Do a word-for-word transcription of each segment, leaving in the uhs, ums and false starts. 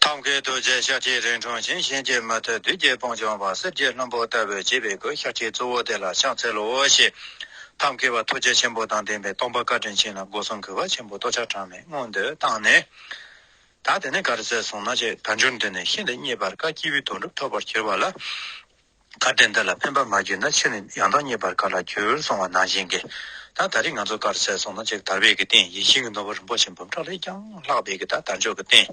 ཐབས་མཁས་ཐུགས་རྗེ་ཤཱཀྱའི་རིང་འཁྲུངས་ཤིང་། གཞན་གྱིས་མི་ཐུབ་བདུད་ཀྱི་དཔུང་འཇོམས་པ། གསེར་གྱི་ལྷུན་པོ་ལྟ་བུའི་བྱིས་པའི་སྐུ། ཤཱཀྱའི་གཙོ་བོ་དེ་ལ་ཕྱག་འཚལ་ལོ་ཞེས། ཐབས་མཁས་པ་ཐུགས་རྗེ་ཆེན་པོ་དང་ལྡན་པའི་སྟོན་པ་བཀའ་དྲིན་ཅན་ལ་སྒོ་གསུམ་གུས་པ་ཆེན་པོས་ཐུགས་ཆ་གྲངས་མེད་སྔོན་དུ་བཏང་ནས། ད་དེ་ནས་ག་རེ་ཟེར་སོང་ན། ཅེས་དལ་འབྱོར་འདི་ནི་ཤིན་ཏུ་རྙེད་པར་དཀའ། སྐྱེས་བུའི་དོན་སྒྲུབ་ཐོབ་པར་གྱུར་པ་ལ། བཀའ་དྲིན་འདི་ལ་ཕན་པར་མ་གྱུར་ན། ཕྱིས་ནི་ཡང་དག་རྙེད་པར་ག་ལ་འགྱུར། གསུངས་པ་ནང་བཞིན་གྱི། ད་ད་རེས་ང་ཚོ་ག་རེ་ཟེར་སོང་ན། ཅིག་དལ་བའི་གི་རྟེན། ཡིད་བཞིན་གྱི་ནོར་བུ་རིན་པོ་ཆེ་འབུམ་ཕྲག་ལས་ཀྱང་ལྷག་པའི་གི་ད་དལ་འབྱོར་གྱི་རྟེན།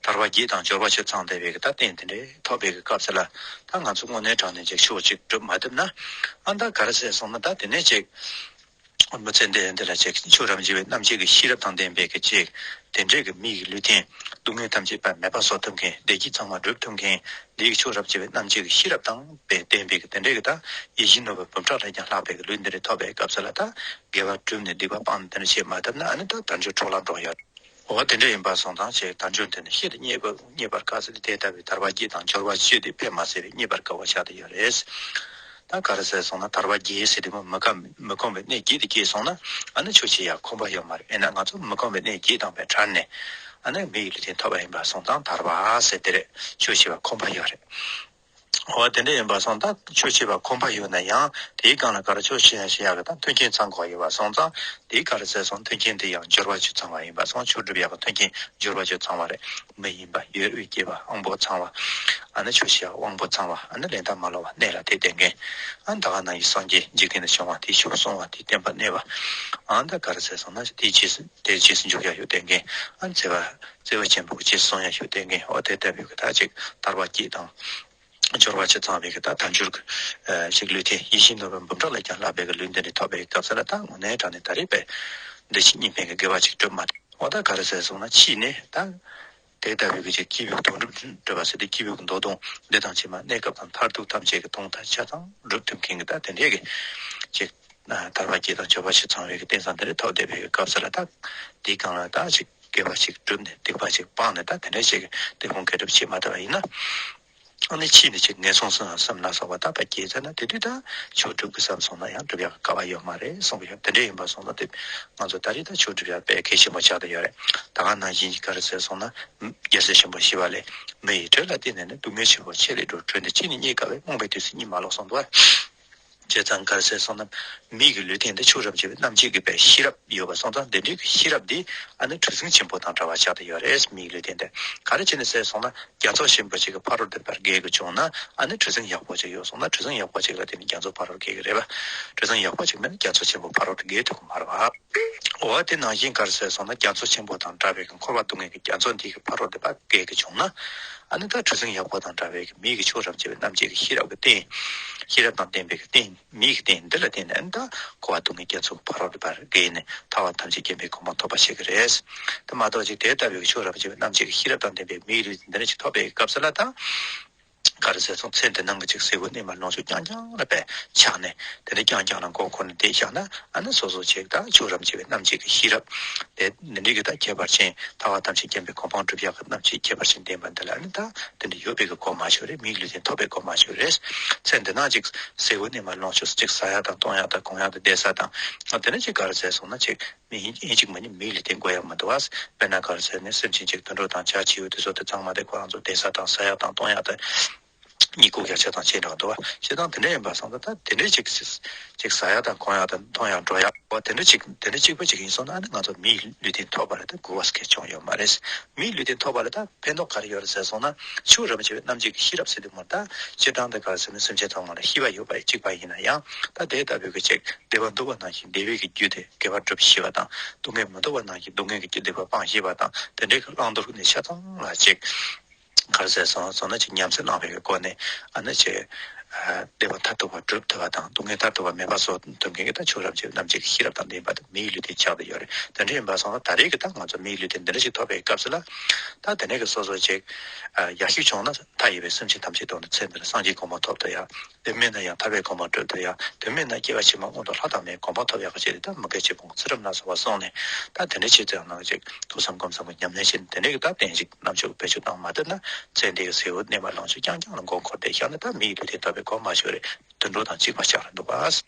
དལ་བ་བརྒྱད་དང་འབྱོར་བ་བཅུ་ཚང་བསྡད་པའི་གི་ད་རྟེན་དེ་འདྲའི་ཐོབ་པའི་གི་སྐབས་སུ་ལ། ད་ང་ཚོ་དངོས་གནས་དྲང་གནས་ཅིག་ཆོས་ཅིག་སྒྲུབ་མ་ཐུབ་ན། ཨ་ད་ག་རེ་ཟེར་སོང་ན། ད་དེ་ནས་ཅིག་མི་ཚེ་འདི་འདི་ལ་ཅིག་ཆོས་རབ་འབྱེད་པའི་རྣམ་འབྱེད་ཀྱི་ཤེས་རབ་དང་ལྡན་པའི་གི་ཅིག་དེ་འདྲའི་གི་མི་ཡི་ལུས་རྟེན། སྡུག་བསྔལ་ཐམས་ཅད་པ་མེད་པ་བཟོ་ཐུབ་མཁན། བདེ་སྐྱིད་ཚང་མ་སྒྲུབ་ཐུབ་མཁན། འདི་ཡི་ཆོས་རབ་འབྱེད་པའི་རྣམ་འབྱེད་ཀྱི་ཤེས་རབ་དང་པའི་ལྡན་པའི་གི་དེ་འདྲའི་གི་ད་ཡིད་བཞིན་ནོར་བུ་འབུམ་ཕྲག་ལས་ཀྱང་ལྷག་པའི་གི་ལུས་འདི་འདྲ་ཐོབ་པའི་སྐབས་སུ་ལ། ད་དགེ་བ་བསྒྲུབས་ནས་སྡིག་པ་སྤངས་ནས་དེ་འདྲ་བྱེད་མ་ཐུབ་ན། ཨ་ནི་ད་དལ་འབྱོར་འཕྲོ་བརླག་འགྲོ་ཡ། འོ་དེ་འདྲ་ཡིན་པ་སོང་ཙང་། ཅིག་དལ་འབྱོར་འདི་ནི་ཤིན་ཏུ་རྙེད་པ་རྙེད་པར་དཀའ་ཟེར་ཏེ། དེ་ལྟ་བུའི་དལ་བ་བརྒྱད་དང་འབྱོར་བ་བཅུ་དེ་དཔེ་མ་སྲིད་པའི་རྙེད་པར་དཀའ་བ་ཆགས་བསྡད་ཡོད་རེད། ད་ག་རེ་ཟེར་སོང་ན། དལ་བ་བརྒྱད་ཟེར་དུས་མི་ཁོམ་མི་ཁོམ་པའི་གནས་བརྒྱད་དེ་སྐྱེས་སོང་ན། ཨ་ནི་ཆོས་བྱེད་ཡ་ཁོམ་པ་ཡོད་མ་རེད། ཡིན་ན་ང་ཚོ་མི་ཁོམ་པའི་གནས་བརྒྱད་དང་བའི་བྲལ་ནས། ཨ་ནི་མི་ཡི་ལུས་རྟེན་ཐོབ་པ་ཡིན་པ་སོང་ཙང་། དལ་བ་ཟེར་དེ་རེད། ཆོས་བྱེད་པ་ཁོམ་པ་ཡོད་རེད། འོ་དེ་འདྲ་ཡིན་པ་སོང་ཙང་། ཆོས་བྱེད་པ་ཁོམ་པ་ཡོད་ན་ཡང་། དེའི་སྒང་ལ་ག་རེ་ཆོས་བྱེད་ཡ་བྱེད་ཡ་གི་ད་མཐུན་རྐྱེན་ཚང་དགོས་ཡོད་པ་སོང་ཙང་། དེའི་ག་རེ་ཟེར་སོང་། མཐུན་རྐྱེན་དེ་ཡང་འབྱོར་བ་བཅུ་ཚང་བ་ཡིན་པ་སོང་། ཆོས་སྒྲུབ་ཡག་གི་མཐུན་རྐྱེན་འབྱོར་བ་བཅུ་ཚང་བ་རེད། མི་ཡིན་པ། ཡུལ་དབུས་སྐྱེས་པ། དབང་པོ་ཚང་བ། ཨ་ནི་ཆོས་བྱེད་དབང་པོ་ཚང་བ། ཨ་ནི་ལན་གྲངས་མ་ལོག་པ་གནས་ལ་དེ་བསྟེན་མཁན། ཨ་ནི་ད་ག་ནང་བཞིན་སངས་རྒྱས་འཇིག་རྟེན་དུ་བྱུང་བ། དེའི་ཕྱོགས་སྲུང་བ། དེའི་བསྟན་པ་གནས་པ། ཨ་ནི་ད་ག་རེ་ཟེར་སོང་ན། དེའི་རྗེས་སུ་དེའི་རྗེས་སུ་འཇུག་ཡ་ཞིག་བསྟེན་མཁན། ཨ་ནི་བརྩེ་བ་བརྩེ་བ་ཆེན་པོ་གི་རྗེས་སུ་སྲུང་ཡ་ཞིག་བསྟེན་མཁན། འོ་དེ་ལྟ་བུའི་གི་ད་ཅིག་དལ་བ་བརྒྱད་དང་། འབྱོར་བ་བཅུ་ཚང་བའི་གི་ད་དལ་འབྱོར་གྱི། ཨ་ཅིག་ལུས་རྟེན། ཡིད་བཞིན་ནོར་བུ་འབུམ་ཕྲག་ལས་ཀྱང་ལྷག་པའི་གི་ལུས་འདི་འདྲ་ཐོབ་པའི་སྐབས་སུ་ལ། ད་དངོས་གནས་དྲང་གནས་ད་རེས་པའི་འདི་ཕྱི་གཉིས་ཕན་གྱི་དགེ་བ་ཅིག་སྒྲུབ་མ་ཐུབ། འོ་ད་ག་རེ་ཟེར་སོང་ན། ཕྱིས་ནས་ད་དེ་ལྟ་བུའི་གི་ཅིག་སྐྱེས་བུའི་གི་དོན་སྒྲུབ་སྒྲུབ་པ་ཟེར་ཏེ། སྐྱེས་བུའི་གི་མདོ་དོན་འདི་དང་ཕྱི་མ་གནས་སྐབས་དང་མཐར་ཐུག་ཐམས་ཅད་ཀྱི་དོན་མཐའ་ཆ་ཚང་སྒྲུབ་ཐུབ་མཁན་གྱི་ད་དེ་འདྲའི་གི་ཅིག་ཨ་དལ་བ་བརྒྱད་དང་འབྱོར་བ་བཅུ་ཚང་བའི་གི་རྟེན་བཟང་འདི་འདྲ་ཐོབ་བསྡད་པའི་གི་སྐབས་སུ་ལ། ད་དེའི་སྒང་ལ་ད་ཅིག་དགེ་བ་ཅིག་བསྒྲུབས་ནས་སྡིག་པ་ཅིག་སྤངས་ནས། ད་དེ་འདྲ་ཅིག་གི་སྡིག་སྤོང་དགེ་སྒྲུབ་བྱེད་མ་ཐུབ་པ་ཡིན་ན། ཨ་ནི་ཕྱིས་ནས་ཅིག་ངན་སོང་གསུམ་ལ་སེམས་ལ་སོགས་པ་ད་ཕར་སྐྱེས་ཚར་ན། དེ་དུས་ད་ཆོས་སྒྲུབ་དགོས་བསམ་སོང་ན་ཡང་སྒྲུབ་ཡག་གི་སྐལ་བ་ཡོད་མ་རེད་གསུངས་པ་ཡོད། དེ་འདྲ་ཡིན་པ་སོང་ན། དེ་ང་ཚོ་ད་རེས་ད་ཆོས་སྒྲུབ་ཡག་དཔེ་གལ་ཆེན་པོ་ཆགས་བསྡད་ཡོད་རེད། ད་ག་ནང་བཞིན་གྱི་ག་རེ་ཟེར་སོང་ན། རྒྱལ་སྲས་ཆེན་པོ་ཞི་བ་ལྷས། མི་ཡི་དྲོད་ལ་བརྟེན་ནས་ནི། སྡུག་བསྔལ་ཆེན་པོ་ཆེ་ལས་སྒྲོལ། དྲོད་འདི་ཅི་ནས་རྙེད་དཀའ་བས། རྨོངས་པའི་དུས་སུ་རྙེད་མ་ལོག་གསུངས་འདུག་བ། བྱས་ཙང་ག་རེ་ཟེར་སོང་ན། མི་གི་ལུས་རྟེན་འདི་ཆོས་རབ་འབྱེད་པའི་རྣམ་འབྱེད་ཀྱི་པའི་ཤེས་རབ་ཡོད་པ་སོང་ཙང་། དེ་འདྲའི་གི་ཤེས་རབ་འདི་ཨ་ནི་གྲུ་གཟིངས་ཆེན་པོ་དང་འདྲ་བ་ཆགས་བསྡད་ཡོད་རེད། མི་གི་ལུས་རྟེན་འདི་ག་རེ་བྱས་ནས་ཟེར་སོང་ན། རྒྱ་མཚོ་ཆེན་པོ་ཅིག་གི་ཕ་རོལ་ཏུ་ཕར་བརྒལ་དགོས་བྱུང་ན། ཨ་ནི་གྲུ་གཟིངས་ཡག་པོ་ཅིག་ཡོད་སོང་ན། གྲུ་གཟིངས་ཡག་པོ་ཅིག་ལ་བརྟེན་ནས་རྒྱ་མཚོ་ཕ་རོལ་བརྒལ་གི་རེད་པ། གྲུ་གཟིངས་ཡག་པོ་ཅིག་མེད་ན་རྒྱ་མཚོ་ཆེན་པོ་ཕ་རོལ་ཏུ་བརྒལ་ཐུབ་ཀྱི་མ་རེད་པ། འོ་དེ་ནང་བཞིན་ག་རེ་ཟེར་སོང་ན། རྒྱ་མཚོ་ཆེན་པོ་དང་འདྲ་བའི་གི་འཁོར་བ་སྡུག་བསྔལ་གྱི་རྒྱ་མཚོ་འདི་གི་ཕ་རོལ་ཏུ་ཕར་བརྒལ་གི་བྱུང་ན། ཨ་ནི་ད་གྲུ་གཟིངས་ཡག་པོ་དང་འདྲ་བའི་གི་མི་གི་ཆོས་རབ་འབྱེད་པའི་རྣམ་འབྱེད་ཀྱི་ཤེས་རབ་ཀྱི་རྟེན། ཤེས་རབ་དང་ལྡན་པའི་གི་རྟེན། མི་གི་རྟེན་འདི་ལ་བརྟེན་ནས། ཨ་ནི་ད་འཁོར་བ་སྡུག་བསྔལ་རྒྱ་མཚོ་གི་ཕ་རོལ་ཏུ་ཕར་བརྒལ་ནས་ཐར་པ་ཐམས་ཅད་མཁྱེན་པའི་གོ་འཕང་ཐོབ་པ་བྱེད་ཀྱི་རེད། དེ་མ་གཏོགས་ཅིག་དེ་ལྟ་བུའི་གི་ཆོས་རབ་འབྱེད་པའི་རྣམ་འབྱེད་ཀྱི་ཤེས་རབ་དང་ལྡན་པའི་མི་ཡི་ལུས་འདི་འདྲ་ཅིག་ཐོབ་པའི་སྐབས་སུ་ལ། ད་ག་རེ་ཟེར་སོང་། ཚེ་འདི་སྣང་གི་ཅིག་ཟེར་བའི་གནས་མ་ལོངས་སྤྱོད་རྐྱང་རྐྱང་ལ་པའི་ཆགས་ནས། དེ་འདྲ་རྐྱང་རྐྱང་ལ་མགོ་འཁོར་ནས་བསྡད་བཞག་ན། ཨ་ནི་སོ་སོ་ཅིག་ད་ཆོས་རབ་འབྱེད་པའི་རྣམ་འབྱེད་ཀྱི་ཤེས་རབ་དེ་འདི་འདྲའི་གི་ད་ཁྱད་པར་ཅན། ཐར་པ་ཐམས་ཅད་མཁྱེན་པའི་གོ་འཕང་སྒྲུབ་ཡག་གི་རྣམ་འབྱེད་ཁྱད་པར་ཅན་ལྡན་པ་འདི་ལ། ཨ་ནི་ད་དེ་འདྲ་ཡོད་པའི་གི་གོ་མ་ཆོད་རེད། མིའི་ལུས་རྟེན་ཐོབ་པའི་གོ་མ་ཆོད་རེད། ཚེ་འདི་སྣང་ཅིག་ཟེར་བའི་གནས་མ་ལོངས་སྤྱོད་ཅིག་ཟ་ཡག་དང་འཐུང་ཡག་དང་གོན་ཡག་དང་བསྡད་ས་དང་། དེ་འདྲ་ཅིག་ག་རེ་ཟེར་སོང་ན། ཅིག་མི་ཡིན་ཡིན་གཅིག་མ་ཡིན་མིའི་ལུས་རྟེན་དགོས་ཡག་མི་འདུག་བ། དཔེར་ན་ག་རེ་ཟེར་ན། སེམས་ཅན་ཅིག་དུད་འགྲོ་དང་བྱ་བྱིའུ་དེ་ཚོ་དེ་ཚང་མ་དེ་ཁོ་རང་ཚོ་བསྡད་ས་དང་ཟ་ཡག་དང་འཐུང་ཡག་དང་གཉིད་ཁུག་ཡག་ཆ་ཚང་ཅིག་འདྲ་འདུག་བ། བྱས་ཙང་དེ་འདྲ་ཡིན་པ་སོང་ཙང་། ད་དེ་འདྲ་ཅིག་ཅིག་ཟ་ཡག་དང་གོན་ཡག་དང་འཐུང་ཡག་འགྲོ་ཡག་བ། དེ་འདྲ་ཅིག་དེ་འདྲ་གཅིག་པ་ཅིག་ཡིན་སོང་ན། ཨ་ནི་ང་ཚོ་མིའི་ལུས་རྟེན་ཐོབ་པ་ལ་ད་མགུ་བ་སྐད་ཆོང་ཡོད་མ་རེད། མིའི་ལུས་རྟེན་ཐོབ་པ་ལ་ད་ཕན་ཐོགས་ག་རེ་ཡོད་རེད་ཟེར་སོང་ན། ཆོས་རབ་འབྱེད་པའི་རྣམ་འབྱེད་ཀྱི་ཤེས་རབ་ཟེར་དུས་མོ། ད་སྤྱིར་བཏང་དུ་ག་རེ་ཟེར་ན། སེམས་ཅན་ཚང་མ་ལ་ཤེས་པ་ཡོད་པ་གཅིག་པ་ཡིན་ན་ཡང་། ད་དེ་ལྟ་བུའི་གི་ཅིག་བདེ་བ་འདོད་པ་ནང་བཞིན་བདེ་བའི་གི་རྒྱུ་དེ་དགེ་བ་སྒྲུབ་ཤེས་པ་དང་། སྡུག་བསྔལ་མི་འདོད་པ་ནང་བཞིན་སྡུག་བསྔལ་གྱི་རྒྱུ་སྡིག་པ་སྤང་ཤེས་པ་དང་། དེ་འདྲའི་གི་བླང་དོར་གྱི་གནས་ཆ་ཚང་ལ་ཅིག་ག་རེ་ཟེར་སོང་སོང་ན། ཅིག་ཉམས་སུ་བླངས་པའི་གི་སྒོ་ནས། ཨ་ནི་ཅིག་བདེ་བ་མཐར་ཐུག་པ་སྒྲུབ་ཐུབ་པ་དང་། སྡུག་བསྔལ་མཐར་ཐུག་པ་མེད་པ་བཟོ་ཐུབ་མཁན་གྱི་ད་ཆོས་རབ་འབྱེད་རྣམ་འབྱེད་ཀྱི་ཤེས་རབ་དང་ལྡན་པ་དེ་མིའི་ལུས་རྟེན་ཆགས་བསྡད་ཡོད་རེད། དེ་འདྲ་ཡིན་པ་སོང་ན། ད་རེས་ཀྱི་ད་ང་ཚོ་མིའི་ལུས་རྟེན་འདི་འདྲ་ཞིག་ཐོབ་པའི་སྐབས་སུ་ལ། ད་དེ་ནས་ཀྱི་སོ་སོ་ཅིག་ཡར་ཞུ་བྱུང་ན། མཐའ་ཡས་པའི་སེམས་ཅན་ཐམས་ཅད་དོན་དུ་ཚེ་འདི་ལ་སངས་རྒྱས་གོ་འཕང་ཐོབ་ཐུབ་ཡ། དེ་མིན་ན་ཡང་ཐར་པའི་གོ་འཕང་སྒྲུབ་ཐུབ་ཡ། དེ་མིན་ན་སྐྱེ་བ་ཕྱི་མ་མངོན་མཐོ་ལྷ་དང་མིའི་གོ་འཕང་ཐོབ་ཡག་གི་ཆེད་དུ། ད་མི་དགེ་བཅུ་སྤོང་གི་ཚུལ་ཁྲིམས་ལ་སོགས་པ་བསྲུངས་ནས། ད་དེ་འདྲ་བྱེད་ཚེ་ནང་ཅིག་ཐུགས་བསམ་སྒོམ་གསུམ་གྱི་ཉམས་ལེན་བྱས་ནས། དེ་འདྲའི་གི་ད་རྟེན་ཅིག་རྣམ་དཔྱོད་ཀྱི་བེད་སྤྱོད་བཏང་མ་ཐུབ་ན། ཚེ་འདིའི་ཟེར་བའི་གནས་མ་ལོངས་སྤྱོད་རྐྱང་རྐྱང་ལ་མགོ་འཁོར་བསྡད་བཞག་ན། ད་མིའི་ལུས་རྟེན་ཐོབ་པའི་ གོ་མ་ཆོད་རེད། དུད་འགྲོ་དང་གཅིག་པ་ཆགས་རེད་འདུག་པ།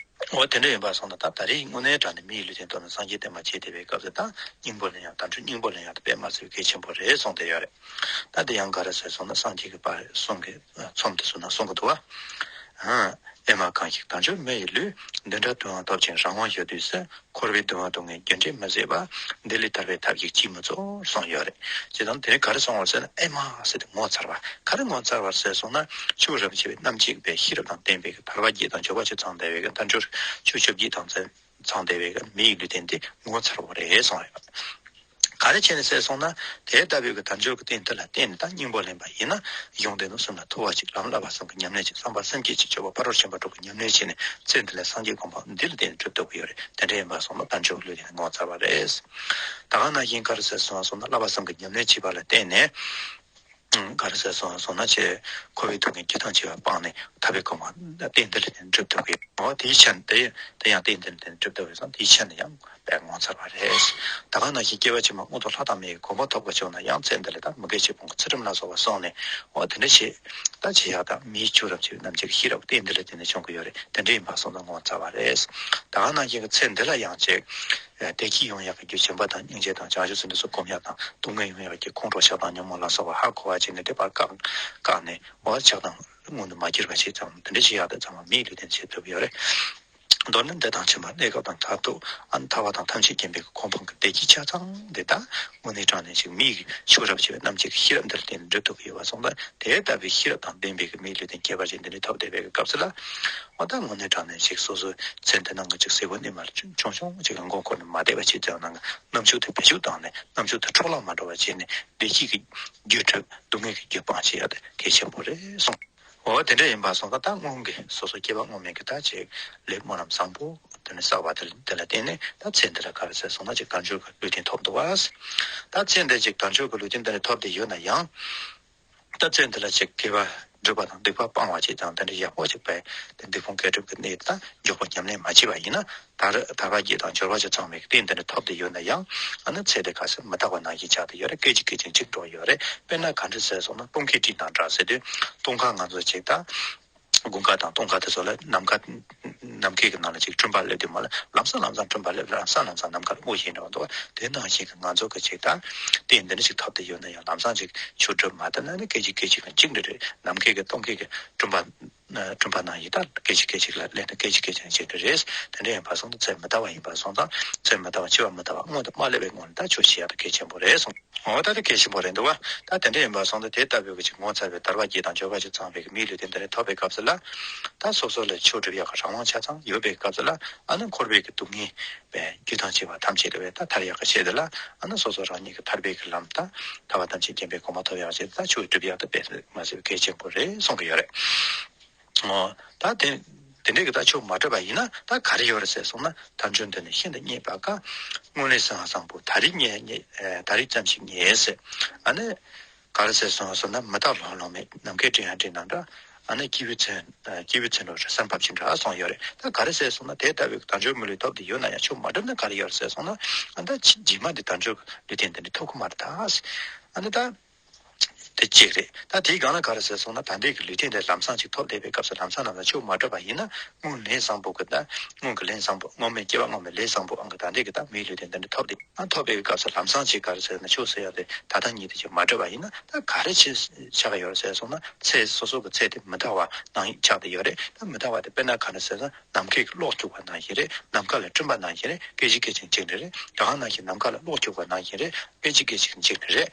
འོ་དེ་འདྲ་ཡིན་པ་སོང་ན་ད་ད་རེས་དངོས་གནས་དྲང་གནས་མི་ཡི་ལུས་རྟེན་ཐོབ་ནས་སངས་རྒྱས་བསྟན་པ་བྱེད་བསྡད་པའི་སྐབས་སུ་ད་སྙིང་པོ་ལེན་ཡག་དམ་ཆོས་སྙིང་པོ་ལེན་ཡག་དེ་དཔེ་མ་སྲིད་པའི་གལ་ཆེན་པོ་རེད་གསུངས་བསྡད་ཡོད་རེད། ད་དེ་ཡང་ག་རེ་ཟེར་སོང་ན་སངས་རྒྱས་ཀྱི་བར་གསུང་གི་ཚོམས་དེ་ཚོ་ན་གསུང་གི་འདུག་བ། ཨེ་མ་གང་ཞིག་དལ་འབྱོར་མི་ཡི་ལུས། བདུན་ཕྲག་དུ་ཡང་ཐོབ་ཅིང་རང་དབང་ཡོད་དུས་སུ། འཁོར་བའི་སྡུག་བསྔལ་སྡུག་བསྔལ་རྒྱུ་འབྲས་མི་བཟད་པ། འདི་ལས་ཐར་པའི་ཐབས་ཤིག་ཅིས་མི་འཚོལ་གསུངས་ཡོད་རེད། བྱས་ཙང་དེ་ནས་ག་རེ་གསུངས་པ་ཟེར་ན་ཨེ་མ་ཟེར་ཏེ་ངོ་མཚར་བ། ག་རེ་ངོ་མཚར་བ་ཟེར་སོང་ན་ཆོས་རབ་བྱེད་པའི་རྣམ་འབྱེད་པའི་ཤེས་རབ་དང་ལྡན་པའི་གི་ཐར་པ་བརྒྱད་དང་འབྱོར་པ་བཅུ་ཚང་བསྡད་པའི་གི་དལ་འབྱོར་ཆོས་བཅོ་བརྒྱད་དང་ཚང་བསྡད་པའི་གི་མི་ཡི་ལུས་རྟེན་དེ་ངོ་མཚར་བ་རེད་གསུངས་ཡོད། ག་རེ་བྱས་ནས་ཟེར་སོང་ན་དེ་ལྟ་བུའི་གི་དལ་འབྱོར་གྱི་རྟེན་དེ་ལ་བརྟེན་ནས་ད་སྙིང་པོ་ལེན་པ་ཡིན་ན་གཞུང་སྡེ་སྣོད་གསུམ་ལ་ཐུབ་པ་ཅིག་ལམ་བསླབ་པ་གསུམ་གྱི་ཉམས་ལེན་ཅིག་བསམ་པ་སེམས་བསྐྱེད་ཅིག་སྤྱོད་པ་ཕ་རོལ་ཕྱིན་པ་དྲུག་གི་ཉམས་ལེན་བྱས་ནས་ཚེ་འདི་ལ་སངས་རྒྱས་གོ་འཕང་འདི་ལ་བརྟེན་ནས་འགྲུབ་ཐུབ་ཀྱི་ཡོད་རེད། དེ་འདྲ་ཡིན་པ་སོང་ན་དལ་འབྱོར་གྱི་ལུས་རྟེན་ངོ་མཚར་བ་རེད། ད་ག་ནང་བཞིན་ག་རེ་ཟེར་སོང་སོང་ན་བསླབ་པ་གསུམ་གྱི་ཉམས་ལེན་བྱས་པ་ལ་བརྟེན་ནས། ག་རེ་ཟེར་སོང་སོང་ན་ཆེ། འཁོར་བའི་སྡུག་བསྔལ་རྒྱུ་དང་བཅས་པ་སྤངས་ནས་ཐར་པའི་གོ་འཕང་རྟེན་འདི་ལ་བརྟེན་འགྲུབ་ཐུབ་ཀྱི་ཡོད། འོ་དེའི་ཆ་ནས་དེ་དེ་ཡང་རྟེན་འདི་ལ་བརྟེན་འགྲུབ་ཐུབ་ཀྱི་སོང་དེའི་ཆ་ནས་ཡང་དཔེ་ངོ་མཚར་བ་རེད། ད་ག་ནང་བཞིན་སྐྱེ་བ་ཕྱི་མ་མངོན་མཐོ་ལྷ་དང་མིའི་གོ་འཕང་ཐོབ་པ་བྱུང་ན་ཡང་ཚེ་འདི་ལ་ད་མི་དགེ་བཅུ་སྤོང་གི་ཚུལ་ཁྲིམས་ལ་སོགས་པ་བསྲུངས་ནས་འོ་དེ་འདྲ་བྱེད། ད་བྱེད་ཡག་དང་མིའི་ཆོས་རབ་བྱེད་པའི་རྣམ་འབྱེད་ཀྱི་ཤེས་རབ་རྟེན་འདི་ལ་བརྟེན་ནས་བྱུང་གི་ཡོད་རེད། དེ་འདྲ་ཡིན་པ་སོང་ན་ངོ་མཚར་བ་རེད། ད་ག་ནང་བཞིན་གྱི་ཚེ་འདི་ལ་ཡང་ཅིག་བདེ་སྐྱིད་ཡོང་ཡག་གི་རྒྱུ་སྦྱིན་པ་དང་སྙིང་རྗེ་དང་བྱང་ཆུབ་སེམས་འདི་ཚོ་སྒོམ་ཡག་དང་སྡུག་བསྔལ་ཡོང་ཡག་གི་ཁོང་ཁྲོ་ཤ་དང་ཉོན་མོངས་ལ་སོགས་པ་ཧ་གོ་བ་བྱས་ནས་དེ་བར་བཀག་བཀག་ནས་འོ་ཆགས་སྡང་སྔོན་དུ་མ་གྱུར་པ་ཞིག་ཙམ་དེ་འདྲ་ཞིག་ཡག་དེ་ཚང་མ་མིའི་ལུས་རྟེན་བྱེད་ཐུབ་ཡོད་རེད། མདོར་ན་འདི་དང་ཕྱི་མ་གནས་སྐབས་དང་མཐར་ཐུག་ཨ་ནི་ཐར་པ་དང་ཐམས་ཅད་མཁྱེན་པའི་གོ་འཕང་གི་བདེ་སྐྱིད་ཆ་ཚང་འདི་དག་དངོས་གནས་དྲང་གནས་ཤིག་མིའི་ཆོས་རབ་བྱེད་པའི་རྣམ་འབྱེད་ཀྱི་ཤེས་རབ་འདི་ལ་བརྟེན་ནས་འགྲུབ་ཐུབ་ཀྱི་ཡོད་པ་སོང་ཙང་དེ་ལྟ་བུའི་ཤེས་རབ་དང་ལྡན་པའི་གི་མིའི་ལུས་རྟེན་ཁྱད་པར་ཅན་འདི་འདྲ་ཐོབ་བསྡད་པའི་གི་སྐབས་སུ་ལ། འོ་ད་དངོས་གནས་དྲང་གནས་ཤིག་སོ་སོའི་ཚེ་འདི་ནང་གི་ཅིག་གཟིགས་པ་ནི་མར་ཆུང་ཆུང་ཅིག་གི་མགོ་འཁོར་ནས་མ་བསྡད་པ་ཅིག་ཙམ་ནང་གི་རྣམ་ཅོག་དེ་བེད་སྤྱོད་བཏང་ནས་རྣམ་ཅོག་དེ་འཕྲོ་བརླག་མ་འགྲོ་བ་བྱས་ནས་བདེ་སྐྱིད་ཀྱི་རྒྱུ་སྒྲུབ་སྡུག་བསྔལ་གྱི་རྒྱུ་སྤང་བྱེད་ཡ་དེ་གལ་ཆེན་པོ་རེད་གསུངས། འོ་དེ་འདྲ་ཡིན་པ་སོང་ཙང་ད་སྔོན་གྱི་སོ་སོ་སྐྱེ་བ་སྔོན་མའི་གི་ད་ཅིག་ལས་སྨོན་ལམ་བཟང་པོ་དེ་ནས་བསགས་པ་དེ་དེ་ལ་བརྟེན་ནས་ད་ཚེ་འདི་ལ་ག་རེ་ཟེར་སོང་ན་ཅིག་དལ་འབྱོར་གྱི་ལུས་རྟེན་ཐོབ་འདུག་བ། ད་ཚེ་འདི་ཅིག་དལ་འབྱོར་གྱི་ལུས་རྟེན་འདི་ནས་ཐོབ་བསྡད་ཡོད་ན་ཡང་། ད་ཚེ་འདི་ལ་ཅིག་དགེ་བ་སྒྲུབ་པ་དང་སྡིག་པ་སྤང་བ་ཅིག་དང་དེ་འདྲ་ཡག་པོ་ཅིག་བས་དེ་སྡིག་སྤོང་དགེ་སྒྲུབ་ཀྱི་གནས་དེ་དག་མགྱོགས་པོ་ཉམས་ལེན་མ་བྱས་པ་ཡིན་ན་ད་རེས་ཐར་པ་བརྒྱད་དང་འབྱོར་པ་བཅུ་ཚང་བའི་རྟེན་འདི་འདྲ་ཐོབ་བསྡད་ཡོད་ན་ཡང་ཨ་ནི་ཚེ་འདི་ག་སེ་མི་རྟག་པ་ནང་བཞིན་ཆགས་བསྡད་ཡོད་རེད། སྐད་ཅིག་སྐད་ཅིག་འཇིག་འགྲོ་ཡོད་རེད། དཔེར་ན་ག་འདྲ་ཟེར་སོང་ན་སྟོན་ཁའི་སྤྲིན་དང་འདྲ་ཟེར་དུས་སྟོན་ཁ་ང་ཚོ་ཅིག་ད་དགུན་ཁ་དང་སྟོན་ཁ་དེ་ཚོ་ལ་ནམ་མཁའ་ནམ་མཁའི་གི་ནང་ལ་ཅིག་སྤྲིན་པ་སླེབས་དུས་མ་ལ་ལམ་སང་ལམ་སང་སྤྲིན་པ་སླེབས་ལམ་སང་ལམ་སང་ནམ་མཁའ་ལ་སྔོ་ཞིང་འདྲ་བ་འདུག་དེ་ནང་བཞིན་གི་ང་ཚོ་གི་ཅིག་ད་རྟེན་འདི་འདྲ་ཞིག་ཐོབ་བསྡད་ཡོད་ན་ཡང་ལམ་སང་ཅིག་ཆོས་སྒྲུབ་མ་ཐུབ་ན་ནི་སྐད་ཅིག་སྐད་ཅིག་ལ་འཇིག་འདྲ་རེད། ནམ་མཁའི་གི་སྟོན་ཁའི་གི་སྤྲིན་པ་སྤྲིན་པ་ནང་བཞིན་ད་སྐད་ཅིག་སྐད་ཅིག་ལ་སླེབས་ན་སྐད་ཅིག་སྐད་ཅིག་ལ་འཇིག་འདྲ་རེད། དེ་འདྲ་ཡིན་པ་སོང་ཙང་ཚེ་མི་རྟག་པ་ཡིན་པ་སོང་ཙང་ཚེ་མི་རྟག་པ་འཆི་བ་མི་རྟག་པ་སྔོན་དུ་མ་སླེབས་པའི་སྔོན་ལ་ད་ཆོས་བྱེད་ཡག་ད་གལ་ཆེན་པོ་རེད་གསུངས། འོ་ད་དེ་གལ་ཆེན་པོ་རེད་འདུག་བ། ད་དེ་འདྲ་ཡིན་པ་སོང་ཙང་དེ་ལྟ་བུའི་གི་ཅིག་ངོ་མཚར་བའི་དལ་བ་བརྒྱད་དང་འབྱོར་པ་བཅུ་ཚང་བའི་གི་མིའི་ལུས་རྟེན་དེ་འདྲ་ཐོབ་པའི་སྐབས་སུ་ལ་ད་སོ་སོ་ལ་ཆོས་སྒྲུབ་ཡག་གི་རང་དབང་ཆ་ཚང་ཡོད་པའི་སྐབས་སུ་ལ་ཨ་ནི་འཁོར་བའི་གི་སྡུག་བསྔལ་བའི་རྒྱུ་དང་བཅས་པ་ཐམས་ཅད་ལ་བས་ད་ཐར་ཡག་གི་ཆེད་དུ་ལ་ཨ་ནི་སོ་སོ་རང་ཉིད་ཀྱི་ཐར་པའི་གི་ལམ་དང་ཐར་པ་ཐམས་ཅད་མཁྱེན་པའི་གོ་འཕང་ཐོབ་ཡག་ཆེད་དུ་ད་ཆོས་སྒྲུབ་ཡག་ད་དཔེ་མ་སྲིད་པའི་གལ་ཆེན་པོ་རེད་གསུང་གི་ཡོད་རེད། ཨོ། ད་དེ་དེ་འདྲའི་གི་ད་ཆོས་མ་སྒྲུབ་པ་ཡིན་ན་ད་ག་རེ་ཡོད་རེད་ཟེར་སོང་ན་དལ་འབྱོར་འདི་ནི་ཤིན་ཏུ་རྙེད་པ་དཀའ། སྔོན་ལས་བཟང་བཟང་པོ་ད་རེས་རྙེད་རྙེད་ད་རེས་ཙམ་ཞིག་རྙེད་ཟེར། ཨ་ནི་ག་རེ་ཟེར་སོང་སོང་ན་མི་རྟག་ལྷུང་ལྷུང་མེད་ནམ་མཁའི་སྤྲིན་ཡང་སྤྲིན་ནང་འདྲ། ཨ་ནི་སྐྱེས་བུའི་མཚན་སྐྱེས་བུའི་མཚན་འགྲོ་རེད་སེམས་ཕམ་ཅིང་འདྲ་སོང་ཡོད་རེད། ད་ག་རེ་ཟེར་སོང་ན་དེ་ལྟ་བུའི་དལ་འབྱོར་མི་ལུས་ཐོབ་དེ་ཡོད་ན་ཡང་ཆོས་མ་སྒྲུབ་ན་ག་རེ་ཡོད་རེད་ཟེར་སོང་ན་ཨ་ད་ཕྱི་རྗེས་མ་འདི་དལ་འབྱོར་ལུས་རྟེན་འདི་འདྲ་ཐོབ་གི་མ་རེད་ད། ཨ་ནི་ད། དེ་གཅིག་རེད། ད་དེའི་སྒང་ལ་ག་རེ་ཟེར་སོང་ན་ད་ལྟའི་གི་ལུས་རྟེན་དེ་ལམ་སང་ཅིག་ཐོབ་བསྡད་པའི་སྐབས་སུ་ལམ་སང་ལམ་སང་ཆོས་མ་སྒྲུབ་པ་ཡིན་ན་སྔོན་ལས་བཟང་པོ་གི་ད་སྔོན་གྱི་ལས་བཟང་པོ་སྔོན་མའི་སྐྱེ་བ་སྔོན་མའི་ལས་བཟང་པོ་ཨང་གི་ད་ལྟའི་གི་ད་མིའི་ལུས་རྟེན་དེ་འདྲ་ཐོབ་བསྡད་ཨ་ཐོབ་པའི་སྐབས་སུ་ལམ་སང་ཅིག་ག་རེ་ཟེར་ན་ཆོས་ཟེར་ཡ་དེ་ད་ལྟ་ཉིད་དེ་ཅིག་མ་སྒྲུབ་པ་ཡིན་ན་ད་ག་རེ་ཆེ་ཆགས་ཀྱི་ཡོད་རེད་ཟེར་སོང་ན་ཚེ་སོ་སོ་གི་ཚེ་དེ་མི་འདའ་བ་ནང་བཞིན་ཆགས་བསྡད་ཡོད་རེད། ད་མི་འདའ་བ་དེ་དཔེར་ན་ག་རེ་ཟེར་ན་ནམ་མཁའི་གི་གློག་འཁྱུག་པ་ནང་བཞིན་རེད། ནམ་མཁའ་ལ་སྤྲིན་པ་ནང་བཞིན་རེད། སྐད་ཅིག་སྐད་ཅིག་འཇིག་ནི་རེད། ད་ག་ནང་བཞིན་ནམ་མཁའ་ལ་གློག་འཁྱུག་པ་ནང་བཞིན་རེད། སྐད་ཅིག་སྐད་ཅིག་འཇིག་ནི་རེད།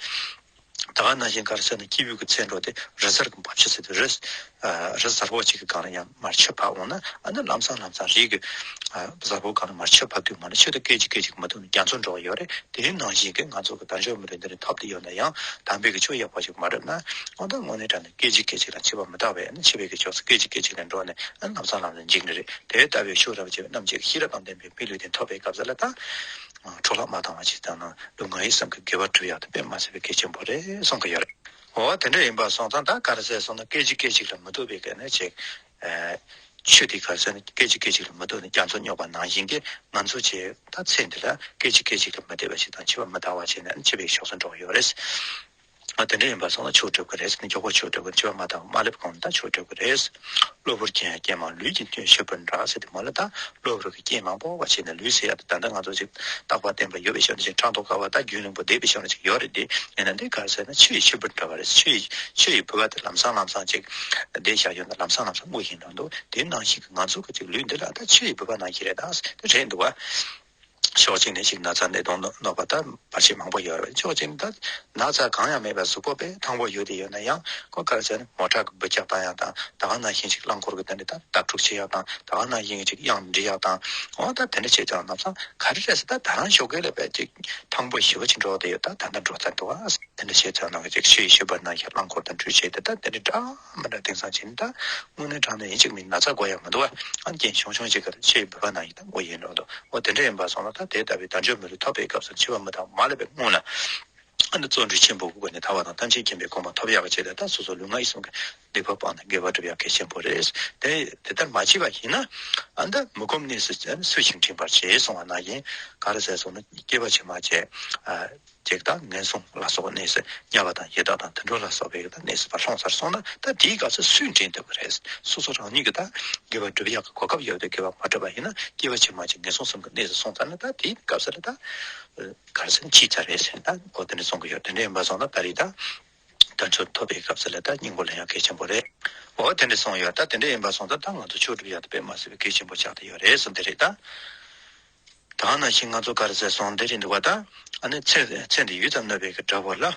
ད་ག་ནང་བཞིན་ག་རེ་ཟེར་ན་སྐྱེས་བུ་གི་ཚེ་འགྲོ་དེ་རི་གཟར་གྱི་འབབ་ཆུ་ཟེར་དུས་རི་རི་གཟར་པོ་ཅིག་གི་སྒང་ལ་ཡང་མར་ཆུ་བབས་འོང་ན་ཨ་ནི་ལམ་སང་ལམ་སང་རི་གི་གཟར་པོ་སྒང་ལ་མར་ཆུ་བབས་དུས་མ་ནི་ཆུ་དེ་སྐད་ཅིག་སྐད་ཅིག་མ་ཐུག་ནས་རྒྱ་མཚོ་འགྲོ་གི་ཡོད་རེད། དེའི་ནང་བཞིན་གྱི་ང་ཚོ་གི་དལ་འབྱོར་མི་ལུས་འདི་ནི་ཐོབ་སྟེ་ཡོད་ན་ཡང་དམ་པའི་གི་ཆོས་ཡག་པོ་ཞིག་མ་བསྒྲུབས་ན་ཨོ་ད་དངོས་གནས་དྲང་གནས་སྐད་ཅིག་སྐད་ཅིག་ལ་འཆི་བ་མི་རྟག་པས་ཨ་ནི་འཆི་བའི་གི་ཕྱོགས་སུ་སྐད་ཅིག་སྐད་ཅིག་ལ་འགྲོ་ནས་ཨ་ནི་ལམ་སང་ལམ་སང་འཇིག་ནི་རེད། དེ་ལྟ་བུའི་ཆོས་རབ་བྱེད་པའི་རྣམ་འབྱེད་ཀྱི་ཤེས་རབ་དང་ལྡན་པའི་མི་ལུས་འདི་ཐོབ་པའི་སྐབས་སུ་ལ་ད། འཕྲོ་བརླག་མ་བཏང་བ་ཞིག་དང་ནང་ལུས་ངག་ཡིད་གསུམ་གྱི་དགེ་བ་སྒྲུབ་ཡག་དེ་དཔེ་མ་སྲིད་པའི་གལ་ཆེན་པོ་རེད་གསུང་གི་ཡོད་རེད། འོ་དེ་འདྲ་ཡིན་པ་སོང་ཙང་ད་ག་རེ་ཟེར་སོང་ན་སྐད་ཅིག་སྐད་ཅིག་ལ་མི་ཐུག་པའི་གལ་ནི་ཅིག་ཆུ་དེ་ག་རེ་ཟེར་ན་སྐད་ཅིག་སྐད་ཅིག་ལ་མི་ཐུག་ནས་རྒྱ་མཚོ་རྙོག་པ་ནང་བཞིན་གྱི་ང་ཚོ་ཅིག་ད་ཚེ་འདི་ལ་སྐད་ཅིག་སྐད་ཅིག་ལ་མི་བདེ་བ་ཞིག་དང་འཆི་བ་མི་འདའ་བ་ཞིག་ནས་འཆི་བའི་ཕྱོགས་སུ་འགྲོ་གི་ཡོད་རེད། ཨ་དེ་འདྲ་ཡིན་པ་སོང་ན་ཆོས་སྒྲུབ་ཀྱི་རེད་ཟེར་ནས། མགྱོགས་པོ་ཆོས་སྒྲུབ་ཀྱི་རེད། བྱིས་པ་མ་དང་མ་སླེབས་གོང་ནས་ད་ཆོས་སྒྲུབ་ཀྱི་རེད། གློ་བུར་རྐྱེན་ཡང་རྐྱེན་མང་། ལུས་ཀྱི་སྐྱོན་ཤེས་པར་འདྲ་ཟེར་དེ་མ་ལ། ད་གློ་བུར་གྱི་རྐྱེན་མང་པོ་བ་བྱས་ནས་ལུས་ཟེར་ཡ་དེ། ད་ལྟ་ང་ཚོ་ཅིག་རྟག་པ་བརྟན་པ་ཡོད་པའི་ཆ་ནས་ཅིག་ཕྲག་དོག་དཀར་བ་ད་རྒྱུན་རིང་པོ་བསྡད་པའི་ཆ་ནས་ཅིག་ཡོད་རེད་དེ། ཡིན་ན་འདི་ག་རེ་ཟེར་ན་ཆུ་ཡི་ཤུབས་པ་འདྲ་བ་རེད། ཆུ་ཡི་ཆུ་ཡི་བུ་བ་དེ་ལམ་སང་ལམ་སང་ཅིག་བསྡད་བཞག་ཡོད་ན་ལམ་སང་ལམ་སང་རྔུལ་བཞིན་འགྲོ་འདུག་དེ་ནང་བཞིན་གྱི་ང་ཚོ་གི་ཅིག་ལུས་འདི་ལ་ད་ཆུ་ཡི་བུ་བ་ནང་བཞིན་རེད། ད་དེ་རེད་འདུག་བ། ཕྱོགས་གཅིག་ནས་ཅིག་ན་ཚ་ནད་གདོན་གནོད་པ་ད་བར་ཆད་མང་པོ་ཡོད་རེད། ཕྱོགས་གཅིག་ནས་ད་ན་ཚ་གང་ཡང་མེད་པའི་གཟུགས་པོ་དཔེ་ཐང་པོ་ཡོད་དེ་ཡོད་ན་ཡང་། ཁོ་ག་རེ་ཟེར་ན་མོ་ཊ་གི་འབུད་རྒྱག་བཏང་ཡག་དང་། ད་ག་ནང་བཞིན་ཅིག་རླངས་འཁོར་གི་དེ་འདྲ་ད་བརྡབ་འཁྲུག་བྱེད་ཡག་དང་། ད་ག་ནང་བཞིན་ཅིག་གཡང་འདྲི་ཡག་དང་། འོ་ད་དེ་འདྲ་བྱེད་ཀྱང་ལམ་སང་ག་རེ་རེད་ཟེར། ད་ད་རང་ཞོགས་ཀས་ལ་དཔེ་ཅིག་ཐང་པོ་ཞེ་པོ་ཅིག་འགྲོ་བསྡད་ཡོད། ད་ད་ལྟ་འགྲོ་ཚར་འདུག་ཨ། དེ་འདྲ་བྱས་ཚར་ན་ཅིག་ཆུ་ཡི་ཤུབས་པ་ནང་བཞིན་རླངས་འཁོར་དང་འཁྲུག་བྱས་ཏེ། ད་དེ་འདྲ་འདྲ་མི་འདྲ་དེང་སང་བྱས་ནས་ད་དངོས་གནས་དྲང་གནས་ཡིན་གཅིག་མིན་ན་ཚ་འགོ་ཡག་མི་འདུག་ཨ། ཨ་རྐྱེན་ཆུང་ཆུང་ཅིག་གི་ཆུ་ཡི་བུ་བ་ནང་བཞིན་ད་འགོ་ཡིན་འགྲོ་འདུག་འོ་དེ་འདྲ་ཡིན་པ་སོང་ན་ད་དེ་ལྟ་བུའི་དལ་འབྱོར་མི་ལུས་ཐོབ་པའི་སྐབས་སུ་བྱིས་པ་མི་དང་མ་སླེབས་པའི་སྔོན་ལ། ཨ་ནི་བརྩོན་འགྲུས་ཆེན་པོ་གི་སྒོ་ནས་ཐར་པ་དང་ཐམས་ཅད་མཁྱེན་པའི་གོ་འཕང་ཐོབ་ཡག་གི་ཆེད་དུ། ད་སོ་སོ་ལུས་ངག་ཡིད་གསུམ་གྱི་སྡིག་པ་སྤངས་ནས་དགེ་བ་སྒྲུབ་ཡག་གལ་ཆེན་པོ་རེད། དེ་དེ་ལྟར་མ་བྱས་པ་ཡིན་ན། ཨ་ནི་མི་ཁོམ་གནས་སུ་སུ་ཞིག་འགྲིམ་པར་བྱེད་གསུངས་པ་ནང་བཞིན་ག་རེ་ཟེར་སོང་ན། སྐྱེ་བ་ཕྱི་མ་བྱས། ཨ་ཅིག་དང་ངན་སོང་ལ་སོགས་པའི་གནས་སུ་དམྱལ་བ་དང་ཡི་དྭགས་དང་དུད་འགྲོ་ལ་སོགས་པའི་གནས་སུ་ཕར་ལྷུང་ཚར་སོང་ན། ད་དེའི་སྐབས་སུ་སུས་འདྲེན་ཐུབ་ཀྱི་རེད། སོ་སོ་རང་ཉིད་ཀྱིས་ད་དགེ་བ་སྒྲུབ་ཡག་གི་གོ་སྐབས་ཡོད་དེ་དགེ་བ་མ་སྒྲུབ་པ་ཡིན་ན། སྐྱེ་བ་ཕྱི་མ་ཅིག་ངན་སོང་གསུམ་གྱི་གནས་སུ་སོང་ཚར་ན། ད་དེའི་སྐབས་སུ་ལ་ད་ག་རེ་ཟེར་ན་འཆི་ཚར་རེད་ཟེར། ད་འོ་དེ་འདྲ་གསུང་གི་ཡོད། དེ་འདྲ་ཡིན་པ་སོང་ན་ད་རེས་ད་དལ་འབྱོར་ཐོབ་པའི་སྐབས་སུ་ལ་ད་སྙིང་པོ་ལེན་ཡག་གལ་ཆེན་པོ་རེད། འོ་དེ་འདྲ་གསུངས་ཡོད། ད་དེ་འདྲ་ཡིན་པ་སོང་ཙང་ད་ང་ཚོ་ཆོས་སྒྲུབ་ཡག་དེ་དཔེ་མ་སྲིད་པའི་གལ་ཆེན་པོ་ཆགས་བསྡད་ཡོད་རེད་ཟེར་འདི་རེད་ད། ད་ནང་བཞིན་ང་ཚོ་ག་རེ་ཟེར་སོང་འདི་རེད་འདུག་བ། ད་ཨ་ནི་ཚེ་ཚེ་འདི་ཡུད་ཙམ་གནས་པའི་གི་དགྲ་བོ་ལ།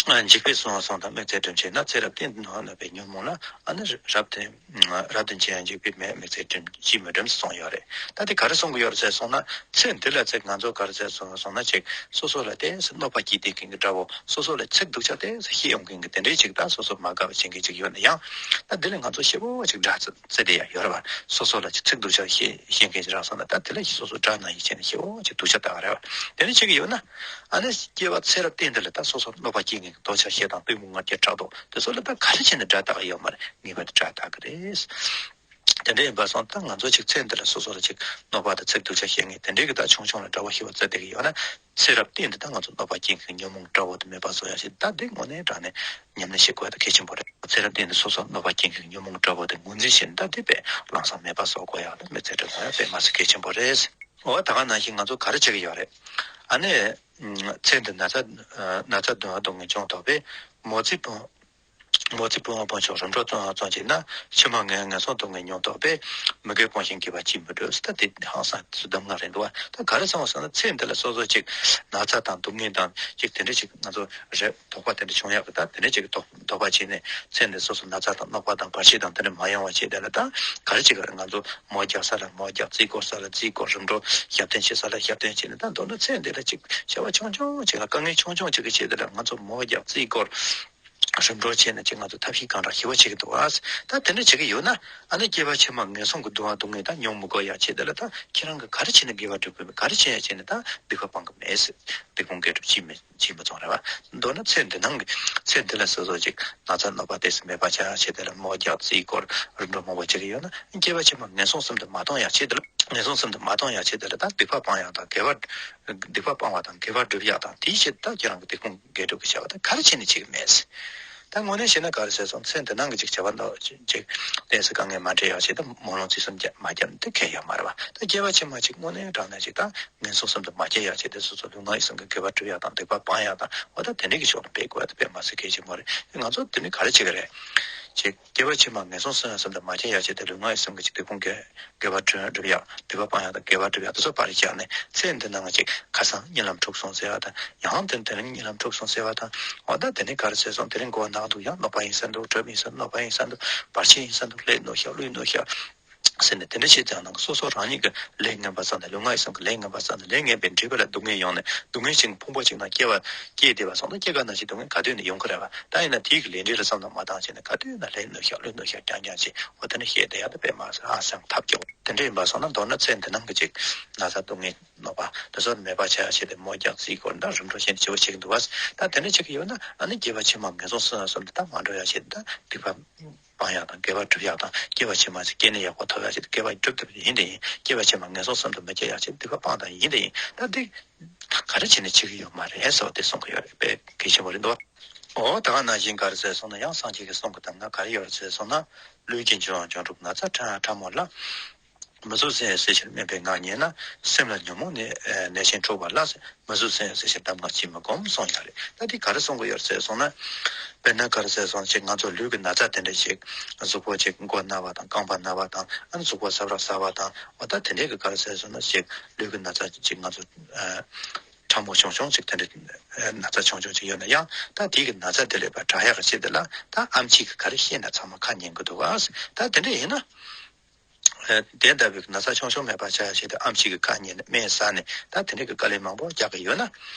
ཨ་འཇིགས་པས་གསོད་པ་སོགས་དང་དམིགས་བརྩེ་བསྒྲིམས་བྱས་ན། ཚེ་རབས་གཏན་དུ་གནས་པའི་ཉོན་མོངས་ལ། ཨ་ནི་རབ་བརྟན་རབ་བརྟན་ཅན་ཡང་འཇིགས་པས་མེད། དམིགས་བརྩེ་བསྒྲིམས་ཅིས་མི་བསྒྲིམས་གསུངས་ཡོད་རེད། ད་དེ་ག་རེ་གསུང་གི་ཡོད་རེད་ཟེར་སོང་ན། ཚེ་འདི་ལ་ཚེ་ང་ཚོ་ག་རེ་ཟེར་སོང་སོང་ན་ཅིག་སོ་སོ་ལ་ཏོག་ཙམ་གནོད་པ་བསྐྱལ་བསྡད་མཁན་གྱི་དགྲ་བོ། སོ་སོ་ལ་ཚིག་སྡུག་ཅག་ཏོག་ཙམ་བཤད་ཡོང་མཁན་གྱི་དེ་འདྲའི་ཅིག་ད་སོ་སོ་མ་དགའ་བ་བྱེད་མཁན་ཅིག་ཡོད་ན་ཡང་། ད་འདི་ལ་ང་ཚོ་ཞེ་པོ་ཅིག་དགྲ་བརྩི་བརྩི་བསྡད་ཡ་ཡོད་རེད་བ། སོ་སོ་ལ་ཅིག་ཚིག་སྡུག་ཅག་བཤད་བཤད་མཁན་ཅིག་རག་སོང་ན། ད་དེ་ལ་སོ་སོ་དགྲ་ནང་བཞིན་བྱས་ནས་ཞེ་པོ་ཅིག་སྡུག་ཅག་བཏགས་རེད་བ། དེ་འདྲ་བྱེད་ཀྱི་ཡོད་ན། ཨ་ནི་སྐྱེ་བ་ཚེ་རབས་གཏན་འདི་ལ་ད་སོ་སོ་གནོད་པ་བསྐྱལ་མཁན་གྱི་འདོད་ཆགས་ཞེ་སྡང་གཏི་མུག་ང་རྒྱལ་ཕྲག་དོག་དེ་ཚོ་ལ་ད་ག་རེ་བྱས་ནས་དགྲ་བཏགས་ཀྱི་ཡོད་མ་རེད། ངེས་པར་དུ་དགྲ་བཏགས་ཀྱི་རེད། དེ་འདྲ་ཡིན་པ་སོང་ཙང་ད་ང་ཚོ་ཅིག་ཚེ་འདི་ལ་སོ་སོ་ལ་ཅིག་གནོད་པ་དང་ཚིག་སྡུག་ཅག་བཤད་མཁན་དེ་འདྲའི་གི་ད་ཆུང་ཆུང་ལ་དགྲ་བོ་ཞེ་པོ་བརྩི་བསྡད་ཀྱི་ཡོད་ན། ཚེ་རབས་གཏན་དུ་ད་ང་ཚོ་གནོད་པ་བསྐྱལ་མཁན་ཉོན་མོངས་དགྲ་བོ་དེ་མེད་པ་བཟོ་ཡག་ཆེད་ད་འདི་དངོས་གནས་དྲང་གནས་ཉམས་ལེན་བྱེད་དགོས་ཡག་ད་གལ་ཆེན་པོ་རེད། ཚེ་རབས་གཏན་དུ་སོ་སོ་གནོད་པ་བསྐྱལ་མཁན་ཉོན་མོངས་དགྲ་བོ་དེ་ངོས་འཛིན་བྱས་ནས་ད་འདི་དཔེ་ལམ་སང་མེད་པ་བཟོ་དགོས་ཡག་ད་དམིགས་བརྩེ་བསྒྲིམས་ཡག་དཔེ་མ་སྲིད་གལ་ཆེན་པོ་རེད། འོ་ད་ག་ནང་བཞིན་ང་ཚོ་ག་རེ་བྱེད་ཀྱི་ཡོད་རེད། ཨ་ནི་ཚེ་འདི་ན་ཚ་ན་ཚ་གདོན་གདོན་ངན་སྦྱོང་དོགས་པས། མོ་རྩིས་སྤོང་མོ་རྩིས་སྤོང་བ་སྤོང་ཆོག་རིམ་གྲོ་བརྩོན་བརྩོན་བྱས་ན། ཕྱི་མ་ངན་ངན་སོང་སྡུག་བསྔལ་མྱོང་དོགས་པས། མི་དགེ་སྤོང་ཞིང་དགེ་བ་ཅིས་མི་སྒྲུབ་ཟེར། ད་དེ་ཧང་སང་སྡོམ་ལྔ་རེད་འདུག་བ། ད་ག་རེ་སོང་བ་སོང་ན་ཚེ་འདི་ལ་སོ་སོ་ཅིག་ན་ཚ་དང་སྡུག་བསྔལ་དང་ཅིག་དེ་འདྲ་ཅིག་ང་ཚོ་རེད་དོགས་པ་དེ་འདྲ་བྱུང་ཡག་གི་ད་དེ་འདྲ་ཅིག་དོགས་དོགས་པ་བྱས་ནས་ཚེ་འདི་སོ་སོ་ན་ཚ་དང་གནོད་པ་དང་བར་ཆད་དང་དེ་འདྲ་མ་ཡོང་བ་བྱས་དེ་ལ་ད་ག་རེ་ཅིག་ག་རེ་ང་ཚོ་མོ་རྒྱག་ས་ལ་མོ་རྒྱག་རྩིས་སྐོར་ས་ལ་རྩིས་སྐོར་རིམ་གྲོ་ཞབས་བརྟན་བྱེད་ས་ལ་ཞབས་བརྟན་བྱས་ནས། ད་མདོར་ན་ཚེ་འདི་ལ་ཅིག་བྱ་བ་ཆུང་ཆུང་ཅིག་ལ་དཀའ་ངལ་ཆུང་ཆུང་ཅིག་གི་ཆེད་དེ་ལ་ང་ཚོ་མོ་རྒྱག་རྩིས་སྐོར། རིམ་གྲོ་བྱས་ནས་ཅིག་ང་ཚོ་ཐབས་ཤེས་གང་དྲག་ཞེ་པོ་བྱེད་ཀྱི་འདུག་ཨ། ད་དེ་འདྲ་བྱེད་ཀྱི་ཡོད་ན། ཨ་ནི་སྐྱེ་བ་ཕྱི་མ་ངན་སོང་གི་སྡུག་བསྔལ་སྡུག་བསྔལ་ད་མྱོང་མི་དགོས་ཡག་ཆེད་དེ་ལ་ད་ཁྱེད་རང་གིས་ག་རེ་བྱས་ནས་དགེ་བ་སྒྲུབ་དགོས་མེད། ག་རེ་བྱས་ཡག་བྱས་ནས་ད་སྡིག་པ་སྤང་གི་མེད་ཟེར། སྡིག་སྤོང་དགེ་སྒྲུབ་ཅིས་མི་ཅིས་མི་བརྩོན་རེད་བ། མདོར་ན་ཚེ་འདི་ནང་གི་ཚེ་འདི་ལ་སོ་སོ་ཅིག་ན་ཚ་གནོད་པ་དེ་ཚོ་མེད་པ་བྱ་ཡག་ཆེད་དེ་ལ་མོ་རྒྱག་རྩིས་སྐོར་རིམ་གྲོ་མང་པོ་བྱེད་ཀྱི་ཡོད་ན། སྐྱེ་བ་ཕྱི་མ་ངན་སོང་གསུམ་དུ་མ་ལྟུང་ཡག་ཆེད་དེ་ལ་ངན་སོང་གསུམ་དུ་མ་ལྟུང་ཡག་ཆེད་དེ་ལ་ད་སྡིག་པ་སྤང་ཡག་དང་དགེ་བ་སྡིག་པ་སྤང་བ་དང་དགེ་བ་སྒྲུབ་ཡག་དང་དེའི་ཆེད་དུ་ད་ཁྱེད་རང་གིས་སྡིག་སྤོང་དགེ་སྒྲུབ་ཀྱི་བྱ་བ་དེ་ག་རེ་བྱས་ནས་བྱེད་ཀྱི་མེད། ད་དངོས་གནས་བཤད་ན་ག་རེ་ཟེར་སོང་། ཚེ་འདི་ནང་གི་ཅིག་བྱ་བ་འདྲ་ཅིག་ཅིག་ཏོག་ཙམ་དཀའ་ངལ་མ་འཕྲད་ཡག་ཆེད་དུ་སྨོན་ལམ་རྩིས་གསུམ་རྒྱ་མ་བརྒྱབ་ན་དེ་གལ་ཡོད་མ་རེད་བ། ད་སྐྱེ་བ་ཕྱི་མ་ཅིག་དངོས་གནས་དྲང་གནས་ཅིག་ད་ངན་སོང་གསུམ་དུ་མ་སྐྱེ་ཡག་ཆེད་དུ་སོ་སོ་ལུས་ངག་ཡིད་གསུམ་གྱི་དགེ་བ་སྒྲུབ་ཡག་དང་སྡིག་པ་སྤང་ཡག་དང་། འོ་ད་དེ་འདྲའི་གི་ཕྱོགས་ལ་འབད་དགོས་ཡག་དེ་དཔེ་མ་སྲིད་གལ་ཆེན་པོ་རེད། ང་ཚོ་དེ་ནི་ག་རེ་བྱེད་ཀྱི་རེད། ཅིག་སྐྱེ་བ་ཕྱི་མ་ངན་སོང་གསུམ་གསུམ་དུ་མ་སྐྱེ་ཡག་ཆེད་དུ་ལུས་ངག་ཡིད་གསུམ་གྱི་ཅིག་སྡིག་སྤོང་གི་དགེ་བ་སྒྲུབ་སྒྲུབ་ཡག་སྡིག་པ་སྤང་ཡག་དང་དགེ་བ་སྒྲུབ་ཡག་དེ་ཚོ་ཕར་བཞག་ནས། ཚེ་འདི་ནང་ཅིག་ཁ་སང་གཉིད་ལམ་འཁྲུགས་སོང་ཟེར་བ་དང་། ཡང་དེ་དེ་རིང་གཉིད་ལམ་འཁྲུགས་སོང་ཟེར་བ་དང་། འོ་ད་དེ་ནི་ག་རེ་ཟེར་སོང་། དེ་རིང་གོ་བ་ནག་འདུག་ཡང་གནོད་པ་ཡིན་ས་འདུག་གྲབས་ཡིན་ས་གནོད་པ་ཡིན་ས་འདུག་བར་ཆད་ཡིན་ས་འདུག་ལས་གནོད་ཤག་ལུས་གནོད་ཤག་ཟེར་ནས་དེ་འདྲ་བྱེད་ཙང་ན་སོ་སོ་རང་ཉིད་ཀྱི་ལས་ངན་པ་བསགས་ནས། ལུས་ངག་ཡིད་གསུམ་གྱི་ལས་ངན་པ་བསགས་ནས། ལས་ངན་པའི་འབྲས་བུ་ལ་སྡུག་བསྔལ་ཡོང་ནས། སྡུག་བསྔལ་ཅན་གྱི་ཕུང་པོ་ཅིག་ནང་སྐྱེ་བ་སྐྱེས་བསྡད་པ་སོང་ན། སྐྱེ་རྒ་ན་འཆིའི་སྡུག་བསྔལ་ག་དུས་ནས་ཡོང་གི་རེད་བ། ད་ཡིན་ན་དེའི་གི་ལས་འབྲས་ལ་བསམ་བློ་མ་བཏང་བྱས་ནས་ག་དུས་ན་ལས་གནོད་ཤག་ལུས་གནོད་ཤག་རྐྱང་རྐྱང་བྱས། འོ་དེ་ནི་ཤེས་བསྡད་ཡག་དེ་དཔེ་མ་སྲིད་ཧང་སང་ཐབས་སྐྱོ་བོ་དེ་འདྲ་ཡིན་པ་སོང་ན། མདོར་ན་ཚེ་འདི་ནང་གི་ཅིག་ན་ཚ་སྡུག་བསྔལ་གནོད་པ་དེ་ཚོ་མེད་པ་བྱ་ཡག་ཆེད་དུ་མོ་རྒྱག་རྩིས་སྐོར་འདྲ་རིམ་གྲོ་བྱས་ནས་བྱེད་པ་བྱེད་ཀྱི་འདུག་བ། ད་དེ་འདྲ་བྱེད་ཀྱི་ཡོད་ན། ཨ་ནི་སྐྱེ་བ་ཕྱི་མ་ངན་སོང་གསུམ་གསུམ་དུ་ད་མ་འགྲོ་ཡག་ཆེད་དུ་ད་སྡིག་པ་སྤང་ཡག་དང་དགེ་བ་སྒྲུབ་ཡག་དང་། སྐྱེ་བ་ཕྱི་མ་ཅིག་སྐྱེ་གནས་ཡག་པོ་ཐོབ་ཡག་ཆེད་དུ་དགེ་བ་སྒྲུབ་ཐུབ་ཡིན་དེ་ཡིན། སྐྱེ་བ་ཕྱི་མ་ངན་སོང་གསུམ་དུ་མི་སྐྱེ་ཡག་ཆེད་དུ་སྡིག་པ་སྤང་དང་ཡིན་དེ་ཡིན། ད་འདི་ག་རེ་བྱས་ནས་བྱེད་ཀྱི་ཡོད་མ་རེད་ཟེར་བ་དེ་གསུང་གི་ཡོད་རེད། དཔེ་གལ་ཆེན་པོ་རེད་འདུག་འོ་ད་ག་ནང་བཞིན་ག་རེ་ཟེར་སོང་ན། ཡང་སངས་རྒྱས་ཀྱི་གསུང་གི་གདམས་ངག་ག་རེ་ཡོད་རེད་ཟེར་སོང་ན། ལུས་ཀྱི་འབྱུང་བ་འབྱུང་འགྲུབ་ན་ཚ་ཕྲ་ཕྲ་མོ་ལ། མི་བཟོད་སེམས་ཡང་ཟེར་ཕྱིར་དམན་པའི་ངག་ཉན་ན། སེམས་ལ་ཉོན་མོངས་ནད་ནད་གཞན་འཁྲུགས་པ་ལ། མི་བཟོད་སེམས་ཡང་ཟེར་ཕྱིར་གདམས་ངག་ཅིས་མི་སྒོམ་གསུངས་ཡོད་རེད། ད་འདི་ག་རེ་གསུང་གི་ཡོད་རེད་ཟེར་སོང་ན། དཔེར་ན་ག་རེ་ཟེར་སོང་ཅིག་ང་ཚོ་ལུས་ཀྱི་ན་ཚ་དེ་འདྲ་ཞིག་གཟུགས་པོ་ཅིག་མགོ་ན་བ་དང་རྐང་པ་ན་བ་དང་། ཨ་ནི་གཟུགས་པོ་སྲབ་ར་ཟ་བ་དང་། འོ་ད་དེ་འདྲའི་གི་ག་རེ་ཟེར་སོང་ན་ཅིག་ལུས་ཀྱི་ན་ཚ་ཅིག་ང་ཚོ་ཕྲ་མོ་ཆུང་ཆུང་ཅིག་དེ་འདྲའི་ན་ཚ་ཆུང་ཆུང་ཅིག་ཡོད་ན་ཡང་། ད་དེའི་གི་ན་ཚ་དེ་ལས་ཕར་དྲག་ཡག་གི་ཆེད་དུ་ལ། ད་ཨམ་ཆི་གིས་ག་རེ་བཤད་ན་ཚང་མ་ཁ་ཉན་གི་འདུག་ག། ད་དེ་འདྲ་ཡིན་ན། དེ་ལྟ་བུའི་ན་ཚ་ཆུང་ཆུང་མེད་པ་བྱ་ཡག་ཆེད་དུ་ཨམ་ཆི་གིས་ཁ་ཉན་ནས་སྨན་ཟ་ནས། ད་དེ་འདྲའི་གི་དཀའ་ལས་མང་པོ་རྒྱག་གི་ཡོད་ན།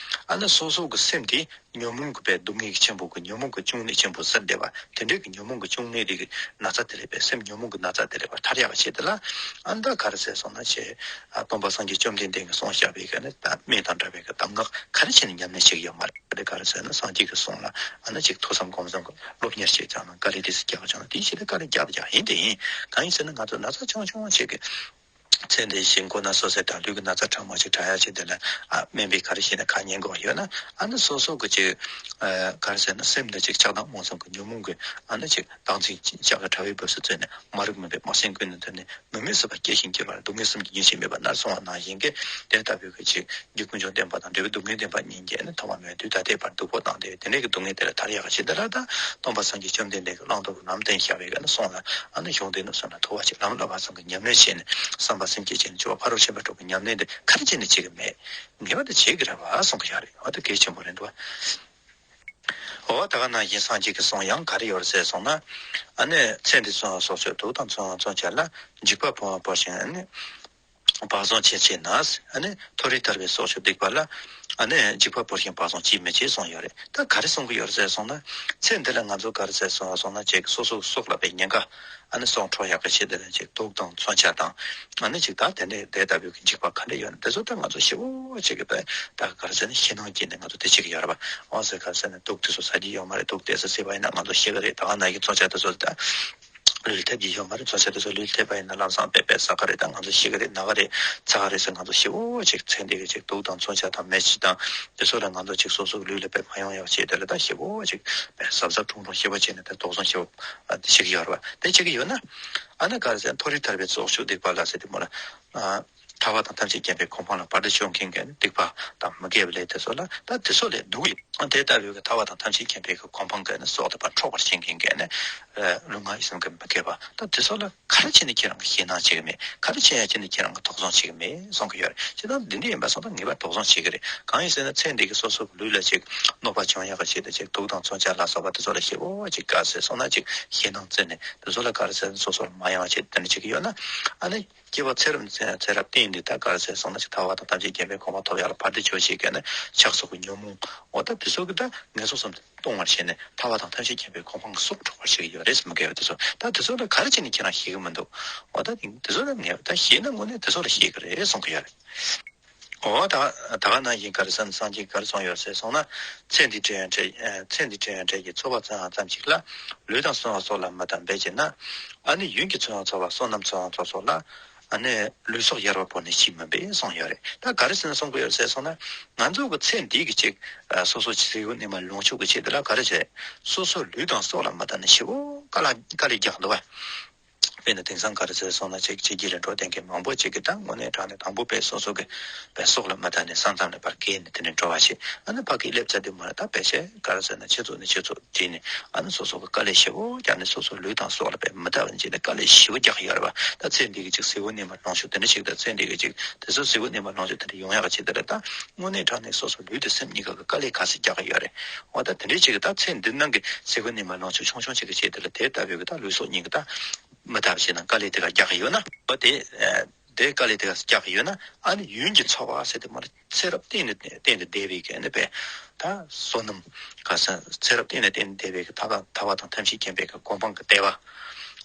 ཨ་ནི་སོ་སོ་གི་སེམས་དེ་ཉོན་མོངས་ཀྱི་པའི་སྡུག་བསྔལ་གྱི་ཆེན་པོ་གི་ཉོན་མོངས་ཀྱི་གཅུང་ནད་ཆེན་པོ་ཟེར་བསྡད་པ་དེ་འདྲའི་གི་ཉོན་མོངས་ཀྱི་གཅུང་ནད་དེ་གི་ན་ཚ་དེ་ལས་པའི་སེམས་ཉོན་མོངས་ཀྱི་ན་ཚ་དེ་ལས་པ་ཐར་ཡག་གི་ཆེད་དུ་ལ། ཨ་ནི་ད་ག་རེ་ཟེར་སོང་ན་ཆེ། ཨ་སྟོན་པ་སངས་རྒྱས་བཅོམ་ལྡན་འདས་ཀྱིས་གསུངས་བཞག་པའི་གི་ནི་ད་སྨན་དང་འདྲ་བའི་གི་གདམས་ངག་ག་རེ་བྱས་ནས་ཉམས་ལེན་བྱེད་ཀྱི་ཡོད་མ་རེད། དེ་ག་རེ་ཟེར་ན་སངས་རྒྱས་ཀྱི་གསུང་ལ་ཨ་ནི་ཅིག་ཐོས་བསམ་སྒོམ་གསུམ་གྱི་སློབ་གཉེར་བྱས་ཙང་ན་དཀའ་ལས་དེ་ཚོ་རྒྱག་ཆོག་ན། དེའི་ཆེད་དུ་དཀའ་ལས་རྒྱག་དང་རྒྱག་ཡིན་དེ་ཡིན། གང་ཡིན་ཟེར་ན་ང་ཚོ་ན་ཚ་ཆུང་ཆུང་ཅིག་གི་ཚེ་འདི་བཞིན་མགོ་ན་སོ་སོའི་དང་ལུས་ཀྱི་ན་ཚ་ཕྲ་མོ་ཞིག་དྲག་ཡག་ཆེད་དུ་ལ། ཨ་སྨན་པས་ག་རེ་བཤད་ན་ཁ་ཉན་དགོས་ཡོད་ན། ཨ་ནི་སོ་སོ་གི་ཅིག་ཨ་ག་རེ་ཟེར་ན་སེམས་འདི་ཅིག་ཆགས་སྡང་རྨོངས་གསུམ་གྱི་ཉོན་མོངས་ཀྱི་ཨ་ནི་ཅིག་བདག་འཛིན་ལྕགས་ཀྱི་དྲ་བའི་སྦུབས་སུ་བཙུགས་ནས་མ་རིག་མུན་པའི་དམར་སེམས་ཀུན་ནས་ཐོན་ནས། མུ་མེད་སྲིད་པ་སྐྱེ་ཞིང་སྐྱེ་བར། སྡུག་བསྔལ་གསུམ་གྱི་ཉེས་བྱས་མེད་པ་ནར་སོང་བ་ནང་བཞིན་གྱི། དེ་ལྟ་བུའི་གི་ཅིག་རྒྱུ་ཀུན་འབྱུང་བདེན་པ་དང་འབྲས་བུ་སྡུག་བསྔལ་བདེན་པ་ཉིད་ཀྱིས་ནི་ཐོག་མ་མེད་དུས་ད་ལྟའི་བར་སྡུག་པོ་བཏང་སྟེ། དེ་ནས་ཀྱི་སྡུག་བསྔལ་དེ་ལས་ཐར་ཡག་ཆེད་དུ་ལ། ད་སྟོན་པ་སངས་རྒྱས་བཅོམ་ལྡན་འདས་ཀྱིས་བླང་དོར་གྱི་ལམ་བསྟན་བཞག་པའི་གི་ནི་གསུང་ལ། ཨ་ནི་གཞུང་དེ་ནི་གསུང་ལ་ཐུགས་བ་ཆེ་ལམ་བསླབ་པ་ཚང་གི་ཉམས་ལེན་བྱས་ནས། བསམ་པ་སེམས་བསྐྱེད་བྱས་ནས་སྤྱོད་པ་ཕ་རོལ་ཕྱིན་པ་དྲུག་གི་ཉམས་ལེན་དེ་ག་རེ་བྱས་ནས་བྱེད་གི་མེད། ངེས་པར་དུ་བྱེད་གི་རེད་བ་གསུང་གི་ཡོད་རེད། འོ་ད་གལ་ཆེན་པོ་རེད་འདུག་བ། འོ་ད་ག་ནང་བཞིན་སངས་རྒྱས་ཀྱི་གསུང་ཡང་ག་རེ་ཡོད་རེད་ཟེར་སོང་ན། ཨ་ནི་ཚེ་འདི་ཚུན་སྲོག་གཅོད་དུག་དང་མཚོན་དབང་མཚོན་ཆ་ལ། འཇིགས་པ་བོར་བ་བོར་ཞིང་ཨ་ནི་བག་ཟོན་ཆེས་ཆེས་ན། ཨ་ནི་མཐོ་རིས་ཐར་པའི་སྲོག་གཅོད་སྡིག་པ་ལ། ཨ་ནི་འཇིགས་པ་བོར་ཞིང་བག་ཟོན་ཅིས་མི་བྱེད་གསུངས་ཡོད་རེད། ད་ག་རེ་གསུང་གི་ཡོད་རེད་ཟེར་སོང་ན། ཚེ་འདི་ལ་ང་ཚོ་ག་རེ་ཟེར་སོང་སོང་ན་ཅིག་སོ་སོའི་སྲོག་ལ་བའི་ཉེན་ཁ། ཨ་ནི་སྲོག་འཕྲོག་ཡག་གི་ཆེད་དུ་ལ་ཅིག་དུག་དང་མཚོན་ཆ་དང་། ཨ་ནི་ཅིག་ད་དེ་འདྲའི་དེ་ལྟ་བུའི་གི་འཇིགས་པ་ག་འདྲ་ཡོད་ན་དེ་ཚོ་ད་ང་ཚོ་ཞེ་པོ་ཅིག་གི་ད་ད་ག་རེ་ཟེར་ན་ཞེད་སྣང་སྐྱེས་ནས་ང་ཚོ་དེ་བྱེད་ཀྱི་ཡོད་རེད་པ། འོ་ཟེར་ག་རེ་ཟེར་ན་དུག་དེ་ཚོ་ཟ་རྒྱུ་ཡོད་མ་རེད། དུག་དེ་ཚོ་ཟས་པ་ཡིན་ན་ང་ཚོ་ཤི་གི་རེད། ད་ག་ནང་བཞིན་མཚོན་ཆ་དེ་ཚོ་ད་ལུས་ལ་ཐེབས་ཀྱི་ཡོད་མ་རེད། མཚོན་ཆ་དེ་ཚོ་ལུས་ལ་ཐེབས་པ་ཡིན་ན་ལམ་སང་པེ་པེ་ཟ་གི་རེད། ད་ང་ཚོ་ཤི་གི་རེད། ན་གི་རེད། ཚ་གི་རེད་ཟེར། ང་ཚོ་ཞེ་པོ་ཅིག་ཚེ་འདི་གི་ཅིག་དུག་དང་མཚོན་ཆ་དང་མེ་ལྕེ་དང་དེ་ཚོ་ལ་ང་ཚོ་ཅིག་སོ་སོ་གི་ལུས་ལ་པེ་མ་ཡོང་ཡག་ཆེད་དེ་ལ་ད་ཞེ་པོ་ཅིག་པེ་གཟབ་གཟབ་ཁྲུང་ཁྲུང་ཞེ་པོ་བྱས་ནས་ད་དོགས་ཟོན་ཞེ་པོ་བྱེད་ཀྱི་ཡོད་རེད་པ། དེ་བྱེད་ཀྱི་ཡོད་ན། ཨ་ནི་ག་རེ་ཟེར། མཐོ་རིས་ཐར་པའི་སྲོག་གཅོད་སྡིག་པ་ལ་ཟེར་དེ་མོ་ལ། ཨ། ཐར་པ་དང་ཐམས་ཅད་མཁྱེན་པའི་གོ་འཕང་ལ་བར་དུ་གཅོད་མཁན་གྱི་སྡིག་པ་དང་མི་དགེ་བའི་ལས་དེ་ཚོ་ལ་ད་དེ་ཚོ་ལས་སྡུག་ཡོད། དེ་ལྟ་བུའི་གི་ཐར་པ་དང་ཐམས་ཅད་མཁྱེན་པའི་གི་གོ་འཕང་གི་ནི་སྲོག་དེ་ཕར་འཕྲོག་པར་བྱེད་མཁན་གྱི་ནི། ལུས་ངག་ཡིད་གསུམ་གྱི་མི་དགེ་བ་ད་དེ་ཚོ་ལ་ག་རེ་བྱས་ནས་ཁྱེད་རང་གིས་ཞེད་སྣང་བྱེད་ཀྱི་མེད། ག་རེ་བྱས་ཡང་ཁྱེད་ནི་ཁྱེད་རང་གིས་དོགས་ཟོན་བྱེད་ཀྱི་མེད་གསུང་གི་ཡོད་རེད། བྱས་ཙང་འདི་འདྲ་ཡིན་པ་སོང་ཙང་ངེས་པར་དོགས་ཟོན་བྱེད་ཀྱི་རེད། གང་ཡིན་ཟེར་ན་ཚེ་འདི་གི་སོ་སོ་གི་ལུས་ལ་ཅིག་གནོད་པ་བྱུང་ཡག་གི་ཆེད་དུ་ཅིག་དུག་དང་མཚོན་ཆ་ལ་སོགས་པ་དེ་ཚོ་ལ་ཞེ་པོ་ཅིག་ག་རེ་ཟེར་སོང་ན་ཅིག་ཞེད་སྣང་བརྩེ་ནས་དེ་ཚོ་ལ་ག་རེ་ཟེར་ན་སོ་སོར་མ་ཡོང་བ་ཆེད་དུ་དེ་འདྲ་བྱེད་ཀྱི་ཡོད་ན། ཨ་ནི། སྐྱེ་བ་ཚེ་རབས་ནས་ཚེ་རབས་གཏན་ནས་ད་ག་རེ་ཟེར་སོང་ན་ཅིག་ཐར་པ་དང་ཐམས་ཅད་མཁྱེན་པའི་གོ་འཕང་ཐོབ་ཡག་ལ་བར་དུ་གཅོད་བྱེད་མཁན་ནི་ཆགས་སོགས་ཀྱི་ཉོན་མོངས། འོ་ད་དེ་ཚོ་གི་ད་ངན་སོང་གསུམ་དུ་ལྟུང་བར་བྱས་ནས་ཐར་པ་དང་ཐམས་ཅད་མཁྱེན་པའི་གོ་འཕང་གི་སྲོག་འཕྲོག་པར་བྱེད་ཀྱི་ཡོད་རེད་ཟེར་མི་དགེ་བ་དེ་ཚོ། ད་དེ་ཚོ་ལ་ག་རེ་བྱས་ནས་ཁྱེད་རང་ཞེད་ཀྱི་མི་འདུག་འོ་ད་དེ་ཚོ་ལ་ངས་ད་ཞེད་ན་དངོས་གནས་དེ་ཚོ་ལ་ཞེད་ཀྱི་རེད་གསུང་གི་ཡོད་རེད། འོ་ད་ད་ག་ནང་བཞིན་ག་རེ་ཟེར་ན་སངས་རྒྱས་ག་རེ་གསུངས་ཡོད་ཟེར་སོང་ན། ཚེ་འདི་དྲན་ཡང་དྲན། ཚེ་འདི་དྲན་ཡང་དྲན་གྱི་ཚོར་བ་ཙམ་ཙམ་ཞིག་ལ། ལུས་དང་གསོན་པ་སྲོག་ལ་མི་བལྟ་འབད་བྱས་ན། ཨ་ནི་ཡུན་གྱིས་ཚོར་བ་ཚོར་བ་བསོད་ནམས་ཚོར་བ་ཚོར་སོགས་ལ། ཨ་ནི་ལུས་སྲོག་ཡལ་བར་བོར་ནས་ཤི་མི་འབད་གསུངས་ཡོད་རེད། ད་ག་རེ་ཟེར་ན་གསུང་གི་ཡོད་ཟེར་སོང་ན། ང་ཚོ་གི་ཚེ་འདི་གི་ཅིག་སོ་སོ་ཟས་གོས་གནས་མལ་ལོངས་སྤྱོད་ཀྱི་ཆེད་དུ་ལ་ག་རེ་བྱས། སོ་སོ་ལུས་དང་སྲོག་ལ་མི་བལྟ་ནས་ཞེ་པོ་དཀའ་ལས་དཀའ་ལས་རྒྱག་འདུག་བ། དཔེར་ན་དེང་སང་ག་རེ་ཟེར་སོང་ན་ཅིག་ཕྱི་རྒྱལ་ལ་འགྲོ་བསྡད་མཁན་མང་པོ་ཅིག་གིས་ད་དངོས་གནས་དྲང་གནས་དང་པོ་དཔེ་སོ་སོ་གི་དཔེ་སྲོག་ལ་མི་བལྟ་ནས་ས་མཚམས་ལ་ཕར་བརྒལ་ནས་དེ་འདྲ་འགྲོ་བ་ཞིག་ཨ་ནི་ཕ་གིར་སླེབས་ཚར་དུས་མ་རེད། ད་ཕལ་ཆེར་ག་རེ་ཟེར་ན་ཆུ་ཚོད་ནས་ཆུ་ཚོད་བྲིས་ནས་ཨ་ནི་སོ་སོ་གི་དཀའ་ལས་ཞེ་པོ་རྒྱག་ནས་སོ་སོ་ལུས་དང་སྲོག་ལ་དཔེ་མི་ལྟ་བ་ནས་ཅིག་ནས་དཀའ་ལས་ཞེ་པོ་རྒྱག་གི་ཡོད་རེད་པ། ད་ཚེ་འདི་གི་ཅིག་ཟས་གོས་གནས་མལ་ལོངས་སྤྱོད་དེ་འདྲ་ཞིག་དང་ཚེ་འདི་གི་ཅིག་དེ་ཚོ་ཟས་གོས་གནས་མལ་ལོངས་སྤྱོད་དེ་འདྲ་ཡོང་ཡག་གི་ཆེད་དུ་ལ་ད་དངོས་གནས་དྲང་གནས་སོ་སོ་ལུས་དང་སེམས་གཉིས་ཀ་གི་དཀའ་ལས་ག་ཚོད་རྒྱག་གི་ཡོད་རེད། འོ་ད་དེ་འདྲའི་ཅིག་གི་ད་ཚེ་འདི་ནང་གི་ཟས་གོས་གནས་མལ་ལོངས་སྤྱོད་ཆུང་ཆུང་ཅིག་གི་ཆེད་དུ་ལ་དེ་ལྟ་བུའི་གི་ད་ལུས་སྲོག་གཉིས་ཀ་ད་མི་ལྟ་བ་ཞིག་དང་དཀའ་ལས་དེ་ག་རྒྱག་གི་ཡོད་ན། འོ་དེ། དེ་དཀའ་ལས་དེ་ག་རྒྱག་གི་ཡོད་ན། ཨ་ནི་ཡུན་གྱིས་ཚོར་བ་ཟེར་དེ་མ་རེད། ཚེ་རབས་གཏན་ནས་གཏན་ནས་འདས་པའི་གི་ཨ་ནི་པས། ད་བསོད་ནམས་ག་ས་ཚེ་རབས་གཏན་ནས་གཏན་ནས་འདས་པའི་གི་ཐར་པ་ཐར་པ་དང་ཐམས་ཅད་མཁྱེན་པའི་གི་གོ་འཕང་གི་བདེ་བ།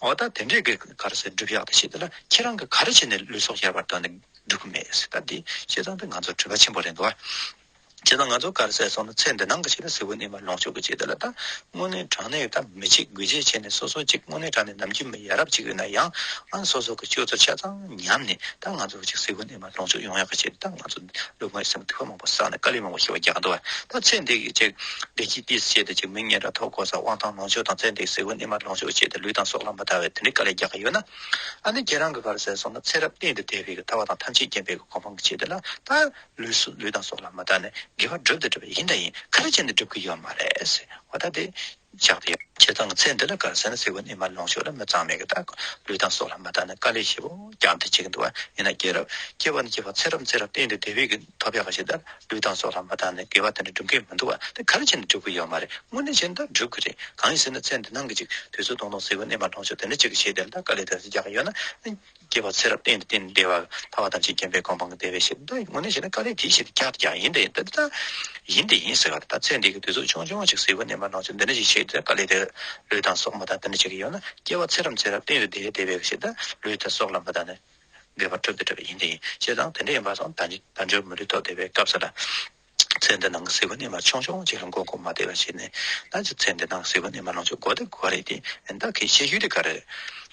འོ་ད་དེ་འདྲའི་གི་ག་རེ་ཟེར་སྒྲུབ་ཡག་དེ་ཆེད་དུ་ལ་ཁྱེད་རང་གི་ག་རེ་བྱས་ནས་ལུས་སྲོག་ཡལ་བར་བཏང་ནས་སྒྲུབ་གི་མེད་ཟེར། ད་འདི་བྱས་ཙང་དེ་ང་ཚོ་གྲུབ་པ་ཆེན་པོ་རེད་འདུག་བ། བྱས་ཙང་ང་ཚོ་ག་རེ་ཟེར་སོང་ན། ཚེ་འདི་སྣང་གི་ཆེད་དུ་གཟུགས་པོ་རྣལ་མ་ལོངས་སྤྱོད་ཀྱི་ཆེད་དུ་ལ། ད་དངོས་གནས་དྲང་གནས་ད་མི་བྱེད་དགོས་བྱེད་བྱས་ནས་སོ་སོ་ཅིག་དངོས་གནས་དྲང་གནས་ནམ་རྒྱུན་མི་ཡ་རབས་ཅིག་ཡོད་ན་ཡང་། ཨ་ནི་སོ་སོ་གི་སྤྱོད་ཚུལ་ཆ་ཚང་ཉམས་ནས། ད་ང་ཚོ་ཅིག་གཟུགས་པོ་རྣལ་མ་ལོངས་སྤྱོད་ཡོང་ཡག་གི་ཆེད་དུ། ད་ང་ཚོ་ལུས་ངག་ཡིད་གསུམ་འདུལ་བ་མང་པོ་བསགས་ནས་དཀའ་ལས་མང་པོ་ཞེ་པོ་རྒྱག་འདུག་བ། ད་ཚེ་འདི་གི་ཅིག་བདེ་སྐྱིད་ཏོག་ཙམ་བྱས་ཏེ། ཅིག་མི་ངན་དང་ཐོབ་གོ་ས། དབང་ཐང་ལོངས་སྤྱོད་དང་བཙལ་ཏེ། གཟུགས་པོ་རྣལ་མ་ལོངས་སྤྱོད་ཀྱི་ཆེད་དུ་ལུས་དང་སྲོག་ལ་མི་ལྟ་བའི་དེ་འདྲའི་དཀའ་ལས་རྒྱག་གི་ཡོད་ན། ཨ་ནི་ཁྱེད་རང་གི་ག་རེ་ཟེར་སོང་ན། ཚེ་རབས་གཏན་དུ་བདེ་བའི་གི་ཐར་པ་དང་ཐམས་ཅད་མཁྱེན་པའི་གི་གོ་འཕང་གི་ཆེད་དུ་ལ། ད་ལུས་སུ་ལུས་དང་སྲོག་ལ་མི་ལྟ་ནས་དགེ་བ་སྒྲུབ་དང་སྒྲུབ་ཀྱི་ཡོད་ན་ཡིན། ག་རེ་བྱས་ནས་སྒྲུབ་ཀྱི་ཡོད་མ་རེད་ཟེར་བ། ད་དེ་ཆགས་ཏེ་ཡོད། བྱས་ཙང་ཚེ་འདི་ལ་ག་རེ་ཟེར་ན། གཟུགས་པོ་རྣལ་མ་ལོངས་སྤྱོད་ལ་མི་གཙང་མེད་ཀྱི། ད་ལུས་དང་སྲོག་ལ་མི་ལྟ་ནས་དཀའ་ལས་ཞེ་པོ་རྒྱག་འདི་བྱེད་ཀྱི་འདུག་བ། ཡིན་ན་སྐྱེ་རབས་སྐྱེ་བ་ནས་སྐྱེ་བ། ཚེ་རབས་ནས་ཚེ་རབས་གཏན་དུ་བདེ་བའི་གི་ཐོབ་ཡག་གི་ཆེད་དུ་ལུས་དང་སྲོག་ལ་མི་ལྟ་ནས་དགེ་བ་དེ་འདྲ་སྒྲུབ་མཁན་མི་འདུག་བ། དེ་ག་རེ་བྱས་ནས་སྒྲུབ་ཀྱི་ཡོད་མ་རེད། དངོས་གནས་བྱས་ན་ད་སྒྲུབ་ཀྱི་རེད། གང་ཡིན་ཟེར་ན། ཚེ་འདི་སྣང་གི་ཅིག་དུས་ཚོད་ཐུང་ཐུང་གཟུགས་པོ་རྣལ་མ་ལོངས་སྤྱོད་དེ་འདྲ་ཅིག་གི་ཆེད་དུ་ད་དཀའ་ལས་དེ་འདྲ་རྒྱག་གི་ཡོད་ན། སྐྱེ་བ་ཚེ་རབས་གཏན་དུ་བདེ་བ། ཐར་པ་ཐམས་ཅད་མཁྱེན་པའི་གོ་འཕང་གི་བདེ་བའི་ཆེད་དུ། ད་དངོས་གནས་བྱས་ན་དཀའ་ལས་དེའི་ཆེད་དུ་རྒྱག་རྒྱག་ཡིན། དེ་ཡིན། ད་ད་ཡིན། དེ་ཡིན་ཟེར་ག་ད་ཚེ་འདི་གི་དུས་ཚོད་ཆུང་ཆུང་ཅིག་གཟུགས་པོ་རྣལ་མ་ལོངས་སྤྱོད་འདི་འདྲ་ཞིག་བྱེད་དུས། དཀའ་ལས་དེ་ལུས་དང་སྲོག་མི་ལྟ། དེ་འདྲ་བྱེད་ཀྱི་ཡོད་ན། སྐྱེ་བ་ཚེ་རབས་ཚེ་རབས་གཏན་དུ་བདེ་བདེ་བའི་ཆེད་དུ་ལུས་དང་སྲོག་ལ་མི་ལྟ་ནས་དགེ་བ་སྒྲུབ་དང་སྒྲུབ་པ་ཡིན། དེ་ཡིན། བྱས་ཙང་དེ་འདྲ་ཡིན་པ་སོང་། དལ་འབྱོར་མི་ལུས་ཐོབ་བདེ་བའི་སྐབས་སུ་ལ། ཚེ་འདི་སྣང་གི་གཟུགས་པོ་རྣལ་མ་ཆུང་ཆུང་ཅིག་ལ་མགོ་སྐོར་མ་བདེ་བ་བྱས་ནས། ད་ཅིག་ཚེ་འདི་སྣང་གི་གཟུགས་པོ་རྣལ་མ་ལོངས་སྤྱོད་དགོས་དེ་དགོས་རེད་དེ། ད་གི་ཤེས་རྒྱུ་དེ་ག་རེ།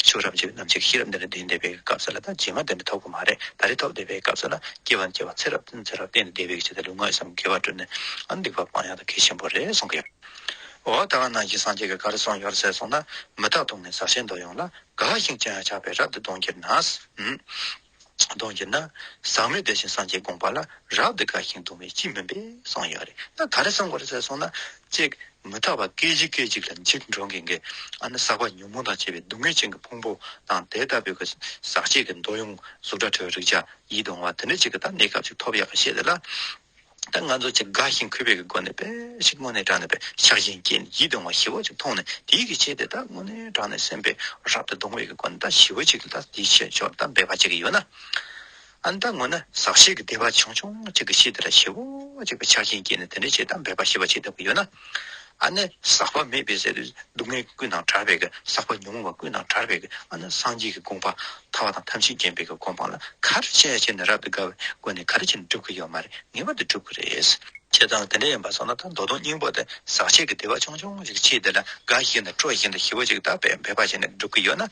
ཆོས་རབ་འབྱེད་པའི་ནམ་ཞིག་ཤེས་རབ་འདི་འདྲ་ལྡན་བསྡད་པའི་སྐབས་སུ་ལ། ད་རྗེས་མ་འདི་འདྲ་ཐོབ་ཀྱི་མ་རེད། ད་རེས་ཐོབ་བསྡད་པའི་སྐབས་སུ་ལ། སྐྱེ་བ་ནས་སྐྱེ་བ། ཚེ་རབས་ནས་ཚེ་རབས་གཏན་ནས་བདེ་བའི་ཆེད་དུ་ལུས་ངག་ཡིད་གསུམ་དགེ་བ་བསྒྲུབས་ནས། ཨ་ནི་སྡིག་པ་སྤང་ཡག་དེ་གལ་ཆེན་པོ་རེད་གསུང་གི་ཡོད། འོ་ད་ག་ནང་བཞིན་སངས་རྒྱས་ཀྱིས་ག་རེ་གསུངས་ཡོད་ཟེར་སོང་ན། མི་རྟག་སྡུག་བསྔལ་ཟག་བཅས་འདོད་ཡོངས་ལ། དགའ་ཞིང་ཅི་ཡང་ཆགས་པས་རབ་ཏུ་གདུང་གྱུར་ན། ཨུམ། གདུང་གྱུར་ན། ཟག་མེད་བདེ་ཆེན་སངས་རྒྱས་དགོངས་པ་ལ། རབ་ཏུ་དགའ་ཞིང་སྡུག་བསྔལ་ཅིས་མིན་པས་གསུངས་ཡོད་རེད། ད་ག་རེ་གསུངས་པ་རེད་ཟེར་སོང་ན། གཅིག་མི་རྟག་པ་སྐད་ཅིག་སྐད་ཅིག་ལ་འཇིགས་འགྲོ་མཁན་གྱི། ཨ་ནི་ཟག་པ་ཉོན་མོངས་དང་བཅས་པའི་སྡུག་བསྔལ་ཅན་གྱི་ཕུང་པོ་དང་། དེ་ལྟ་བུའི་གི་ཟག་བཅས་ཀྱི་འདོད་ཡོན་གཟུགས་སྒྲ་དྲི་རོ་རེག་བྱ་ཡིད་དུ་འོང་བ་དེ་འདྲ་ཅིག་གི་ད་གནས་སྐབས་ཅིག་ཐོབ་ཡག་གི་ཆེད་དུ་ལ། ད་ང་ཚོ་ཅིག་དགའ་ཞིང་གུས་པའི་གི་སྒོ་ནས། དཔེ་ཞིག་དངོས་གནས་དྲང་གནས་དཔེ་ཆགས་ཞེན་སྐྱེས་ནས་ཡིད་དུ་འོང་བ་ཞེ་པོ་ཅིག་མཐོང་ནས། དེའི་གི་ཆེད་དུ་ད་དངོས་གནས་དྲང་གནས་སེམས་པས་རབ་ཏུ་གདུང་བའི་གི་སྒོ་ནས། ད་ཞེ་པོ་ཅིག་ད་དེའི་ཆེད་ཕྱོགས་ད་འབད་པ་བྱེད་ཀྱི་ཡོད་ན། ཨ་ནི་ད་དངོས་གནས་ཟག་བཅས་ཀྱི་བདེ་བ་ཆུང་ཆུང་ཅིག་གི་ཆེད་དུ་ལ་ཞེ་པོ་ཅིག་གི་ཆགས་ཞེན་སྐྱེས་ནས་དེ་འདྲའི་ཆེད་ད་འབད་པ་ཞེ་པོ་བྱེད་ཐུབ་ཀྱི་ཡོད་ན། ཨ་ནི་ཟག་པ་མེད་པའི་ཟེར་དུས་སྡུག་བསྔལ་ཀུན་དང་བྲལ་བའི་གི། ཟག་པ་ཉོན་མོངས་པ་ཀུན་དང་བྲལ་བའི་གི། ཨ་ནི་སངས་རྒྱས་ཀྱི་དགོངས་པ། ཐར་པ་དང་ཐམས་ཅད་མཁྱེན་པའི་གི་གོ་འཕང་ལ་ག་རེ་བྱས་བྱས་ནས་རབ་ཏུ་དགའ་བའི་སྒོ་ནས་ག་རེ་བྱས་ནས་སྒྲུབ་ཀྱི་ཡོད་མ་རེད། ངེས་པར་དུ་སྒྲུབ་ཀྱི་རེད། བྱས་ཙང་དེ་འདྲ་ཡིན་པ་སོང་ན། ད་མདོ་དོན་སྙིང་པོ་དེ་ཟག་བཅས་ཀྱི་བདེ་བ་ཆུང་ཆུང་ཞིག་ཆེད་དེ་ལ་དགའ་ཞིང་དང་སྤྲོ་ཞིང་དང་ཞེ་པོ་ཅིག་ད་འབད་འབད་པ་བྱས་ནས་སྒྲུབ་ཀྱི་ཡོད་ན།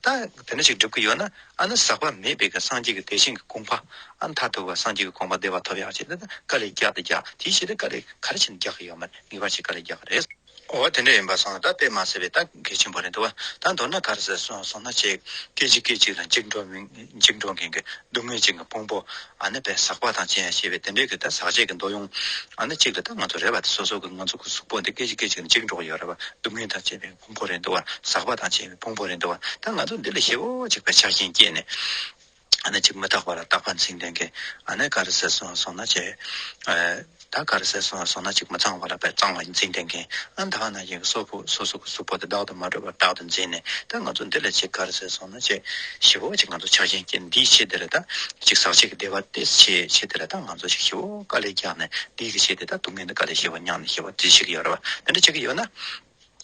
ད་དེ་འདྲ་ཞིག་སྒྲུབ་ཀྱི་ཡོད་ན། ཨ་ནི་ཟག་པ་མེད་པའི་གི་སངས་རྒྱས་ཀྱི་བདེ་ཆེན་གྱི་དགོངས་པ། ཨ་ནི་མཐར་ཐུག་པ་སངས་རྒྱས་ཀྱི་དགོངས་པ་བདེ་བ་ཐོབ་ཡག་ཆེད་དུ་ད་དཀའ་ལས་རྒྱག་དང་རྒྱག་དེའི་ཆེད་དུ་དཀའ་ལས་ག་རེ་བྱས་ནས་རྒྱག་གི་ཡོད་མ་རེད། ངེས་པར་ཅིག་དཀའ་ལས་རྒྱག་གི་རེད། འོ་དེ་འདྲ་ཡིན་པ་སོང་ན། ད་དཔེ་མ་ཟད་པའི་ད་གལ་ཆེན་པོ་རེད་འདུག་བ། ད་མདོར་ན་ག་རེ་ཟེར་སོང་སོང་ན། ཅིག་སྐད་ཅིག་སྐད་ཅིག་ལ་འཇིགས་འགྲོ་མི་འཇིགས་འགྲོ་མཁན་གྱི་སྡུག་བསྔལ་ཅན་གྱི་ཕུང་པོ། ཨ་ནི་དཔེ་ཟག་པ་དང་བཅས་པ་བྱས་པའི་དེ་འདྲའི་གི་ད་ཟག་བཅས་ཀྱི་འདོད་ཡོན། ཨ་ནི་གཅིག་ལ་ད་ང་ཚོ་རེད་བ། དེ་སོ་སོ་གི་ང་ཚོ་གི་གཟུགས་པོ་འདི་སྐད་ཅིག་སྐད་ཅིག་ལ་འཇིགས་འགྲོ་གི་ཡོད་རེད་བ། སྡུག་བསྔལ་དང་བཅས་པའི་ཕུང་པོ་རེད་འདུག་བ། ཟག་པ་དང་བཅས་པའི་ཕུང་པོ་རེད་འདུག་བ། ད་ང་ཚོ་འདི་ལ་ཞེ་པོ་ཅིག་དཔེ་ཆགས་ཞེན་སྐྱེས་ནས། ཨ་ནི་ཅིག་མི་རྟག་པ་ལ་རྟག་པར་འཛིན་བསྡད་མཁན། ཨ་ནི་ག་རེ་ཟེར་སོང་སོང་ན་ཅིག་ཨ་ད་ག་རེ་ཟེར་སོང་སོང་ན། ཅིག་མི་གཙང་བ་ལ་དཔེ་གཙང་བ་འཛིན་བསྡད་མཁན། ཨ་ནི་ད་ག་ནང་བཞིན་གྱི་སོ་སོ་གི་གཟུགས་པོ་དེ་བདག་ཏུ་མ་གྲུབ་པར་རྟག་ཏུ་འཛིན་ནས། ད་ང་ཚོ་འདི་ལ་ཅིག་ག་རེ་ཟེར་སོང་ན་ཅིག་ཞེ་པོ་ཅིག་ང་ཚོ་ཆགས་ཞེན་སྐྱེས། འདིའི་ཆེད་དེ་ལ་ད་ཅིག་ཟག་བཅས་ཀྱི་བདེ་བ་དེ་ཆེད་ཆེད་དེ་ལ་ད་ང་ཚོ་ཅིག་ཞེ་པོ་དཀའ་ལས་རྒྱག་ནས། འདིའི་གི་ཆེད་དེ་ད་སྡུག་བསྔལ་དང་དཀའ་ལས་ཞེ་པོ་མྱངས་ནས་ཞེ་པོ་དེ་བྱེད་ཀྱི་ཡོད་རེད་བ། དེ་འདྲ་བྱེད་ཀྱི་ཡོད་ན།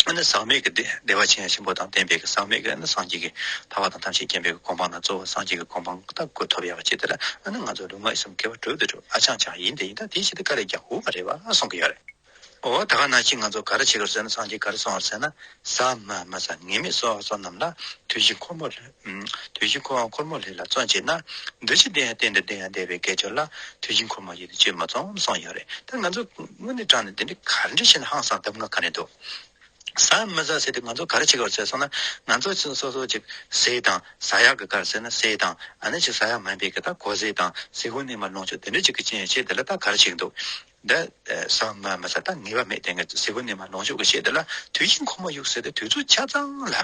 ཨ་ནི་ཟག་མེད་ཀྱི་བདེ་བདེ་བ་ཆེན་ཆེན་པོ་དང་ལྡན་པའི་གི་ཟག་མེད་ཀྱི། ཨ་ནི་སངས་རྒྱས་ཀྱི་ཐར་པ་དང་ཐམས་ཅད་མཁྱེན་པའི་གི་གོ་འཕང་དང་། གཙོ་བོ་སངས་རྒྱས་ཀྱི་གོ་འཕང་ད་གོ་ཐོབ་ཡག་ཆེད་དེ་ལ། ཨ་ནི་ང་ཚོ་ལུས་ངག་ཡིད་གསུམ་དགེ་བ་སྒྲུབ་དང་སྒྲུབ། ཨ་ཅང་ཅང་ཡིན་དེ་ཡིན། ད་དེའི་ཆེད་དུ་དཀའ་ལས་རྒྱག་དགོས་པ་རེད་བ་གསུང་གི་ཡོད་རེད། འོ་ད་ག་ནང་བཞིན་ང་ཚོ་ག་རེ་བྱེད་དགོས་ཟེར་ན། སངས་རྒྱས་ག་རེ་གསུངས་པ་ཟེར་ན། ཟ་མ་མི་ཟ་ཉེས་མེད་གསོག་པ་སོགས་རྣམས་ལ། དུས་བཞི་འཁོར་མོ། ཨུམ། དུས་བཞི་འཁོར་འཁོར་མོ་ལས་ལ་བརྩོན་བྱས་ན། འདུ་བྱེད་བདེ་ཡང་གཏན་དུ་བདེ་ཡང་བདེ་བའི་དགེ་སྦྱོར་ལ། དུས་བཞི་འཁོར་མོ་བཞིན་དུ་སྤྱོད་མི་རྩོམ་གསུངས་ཡོད་རེད། ད་ང་ཚོ་དངོས་གནས་དྲང་གནས་འདི་འདྲ་ག་འདྲ་བྱས་ན་ཧང་སང་གདམ་ག་ག་རེ་འདུག་ཟ་མི་ཟ་ཟེར་དུས་ང་ཚོ་ག་རེ་བྱེད་དགོས་ཟེར་སོང་ན། ང་ཚོ་ཅིག་སོ་སོ་ཅིག་ཟས་དང་ཟ་ཡག་གི་ག་རེ་ཟེར་ན། ཟས་དང་། ཨ་ནི་ཅིག་ཟ་ཡག་མིན་པའི་གི་ད་གོས་ཟས་དང་གཟུགས་པོ་རྣལ་མ་ལོངས་སྤྱོད་དེ་འདྲ་ཅིག་གི་རྐྱེན་བྱས་དེ་ལ་ད་ག་རེ་བྱེད་ཀྱི་འདུག་ད་ཟ་མ་མི་ཟ་ད་ངེས་པ་མེད། དེ་ངས་གཟུགས་པོ་རྣལ་མ་ལོངས་སྤྱོད་ཀྱི་ཆེད་དེ་ལ་དུས་བཞི་འཁོར་མོ་བཞུགས་ཟེར་དེ་དུས་ཚོད་ཆ་ཚང་ལ།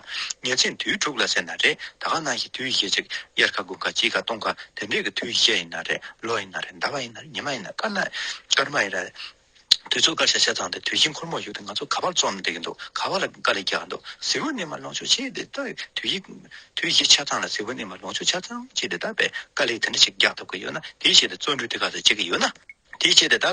ཉིན་མཚན་དུས་དྲུག་ལ་ཟེར་ན་རེད། ད་ག་ནང་བཞིན་དུས་བཞི་ཅིག་དབྱར་ཁ་དགུན་ཁ་དཔྱིད་ཁ་སྟོན་ཁ་དེ་འདྲའི་གི་དུས་བཞི་ཡིན་ན་རེད། ལོ་ཡིན་ན་རེད། ཟླ་བ་ཡིན་ན་རེད། ཉི་མ་ཡིན་ན། དཀར་ན་སྐར་མ་ཡིན་ན་རེད། དུས་ཚོད་སྐར་ཆ་ཆ་ཚང་དེ་དུས་བཞི་འཁོར་མོ་བཞུགས་ཏེ་ང་ཚོ་ག་པར་བརྩོན་བསྡད་ཀྱི་འདུག་ག་པར་ལ་དཀའ་ལས་རྒྱག་གི་འདུག་གཟུགས་པོ་རྣལ་མ་ལོངས་སྤྱོད་བྱེད་དེ་ད་དུས་བཞི་དུས་བཞི་ཆ་ཚང་ལ་གཟུགས་པོ་རྣལ་མ་ལོངས་སྤྱོད་ཆ་ཚང་བྱེད་དེ་ད་དཔེ་དཀའ་ལས་དེ་འདྲ་ཞིག་རྒྱག་ཐུབ་ཀྱི་ཡོད་ན། དེའི་ཆེད་དུ་བརྩོན་འགྲུས་དེ་ག་ཚོད་བྱེད་ཀྱི་ཡོད་ན། དེའི་ཆེད་དུ་ད་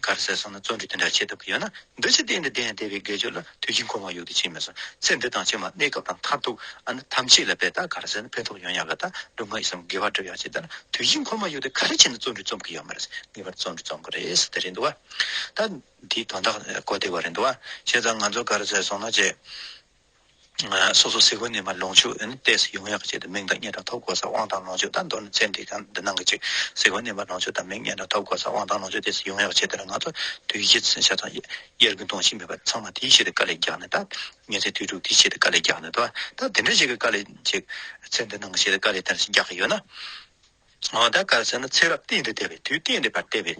ག་རེ་ཟེར་སོང་ན་བརྩོན་འགྲུས་དེ་འདྲ་བྱེད་ཐུབ་ཀྱི་ཡོད་ན། འདི་ཕྱི་གཏན་དུ་བདེན་བདེ་བའི་དགེ་སྦྱོར་ལ་དུས་ཀྱི་འཁོར་བ་ཡོད་དུ་ཕྱིན་མི་སོང་། ཚེ་འདི་དང་ཕྱི་མ་གནས་སྐབས་དང་མཐར་ཐུག་ཨ་ནི་ཐམས་ཅད་ལ་དཔེ་ད་ག་རེ་ཟེར་ན་ཕན་ཐོགས་ཡོང་ཡག་གི་ད་ལུས་ངག་ཡིད་གསུམ་དགེ་བ་སྒྲུབ་ཡག་ཆེད་དུ་ན་དུས་ཀྱི་འཁོར་བ་ཡོད་དུ་ག་རེ་བྱས་ན་བརྩོན་འགྲུས་རྩོམ་གི་ཡོད་མ་རེད། ངེས་པར་བརྩོན་འགྲུས་རྩོམ་གི་རེད་ཟེར་དེ་རེད་འདུག་བ། ད་འདིའི་དོན་དག་གོ་བདེ་བ་རེད་འདུག་བ། བྱས་ཙང་ང་ཚོ་ག་རེ་ཟེར་སོང་ན་ཅེ། སོ་སོ་གཟིགས་པ་ནས་མ་ལོངས་སྤྱོད་ཨ་ནི་ཏོག་ཙམ་ཡོང་ཡག་ཆེད་དུ་མིང་དང་སྙན་གྲགས་ཐོབ་དགོས་ས་དབང་ཐང་ལོངས་སྤྱོད་ད་མདོར་ན་ཚེ་འདི་གང་འདི་ནང་གི་ཅིག་གཟིགས་པ་ནས་མ་ལོངས་སྤྱོད་དང་མིང་སྙན་གྲགས་ཐོབ་དགོས་ས་དབང་ཐང་ལོངས་སྤྱོད་ཏོག་ཙམ་ཡོང་ཡག་ཆེད་དུ་ལ་ང་ཚོ་དུས་བཞི་ཆ་ཚང་དབྱར་དགུན་སྟོན་དཔྱིད་མེད་པ་ཚང་མ་དེའི་ཆེད་དུ་དཀའ་ལས་རྒྱག་ནས་ད་ཉིན་མཚན་དུས་དྲུག་དེའི་ཆེད་དུ་དཀའ་ལས་རྒྱག་ནས་ད་ད་དེ་འདྲ་ཞིག་གི་དཀའ་ལས་ཅིག་ཚེ་འདི་ནང་གི་ཆེད་དུ་དཀའ་ལས་དེ་འདྲ་ཞིག་རྒྱག་གི་ཡོད་ན། འོ་ད་ག་རེ་ཟེར་ན་ཚེ་རབས་གཏན་དུ་བདེ་བའི་དུས་གཏན་དུ་བདེ་བའི་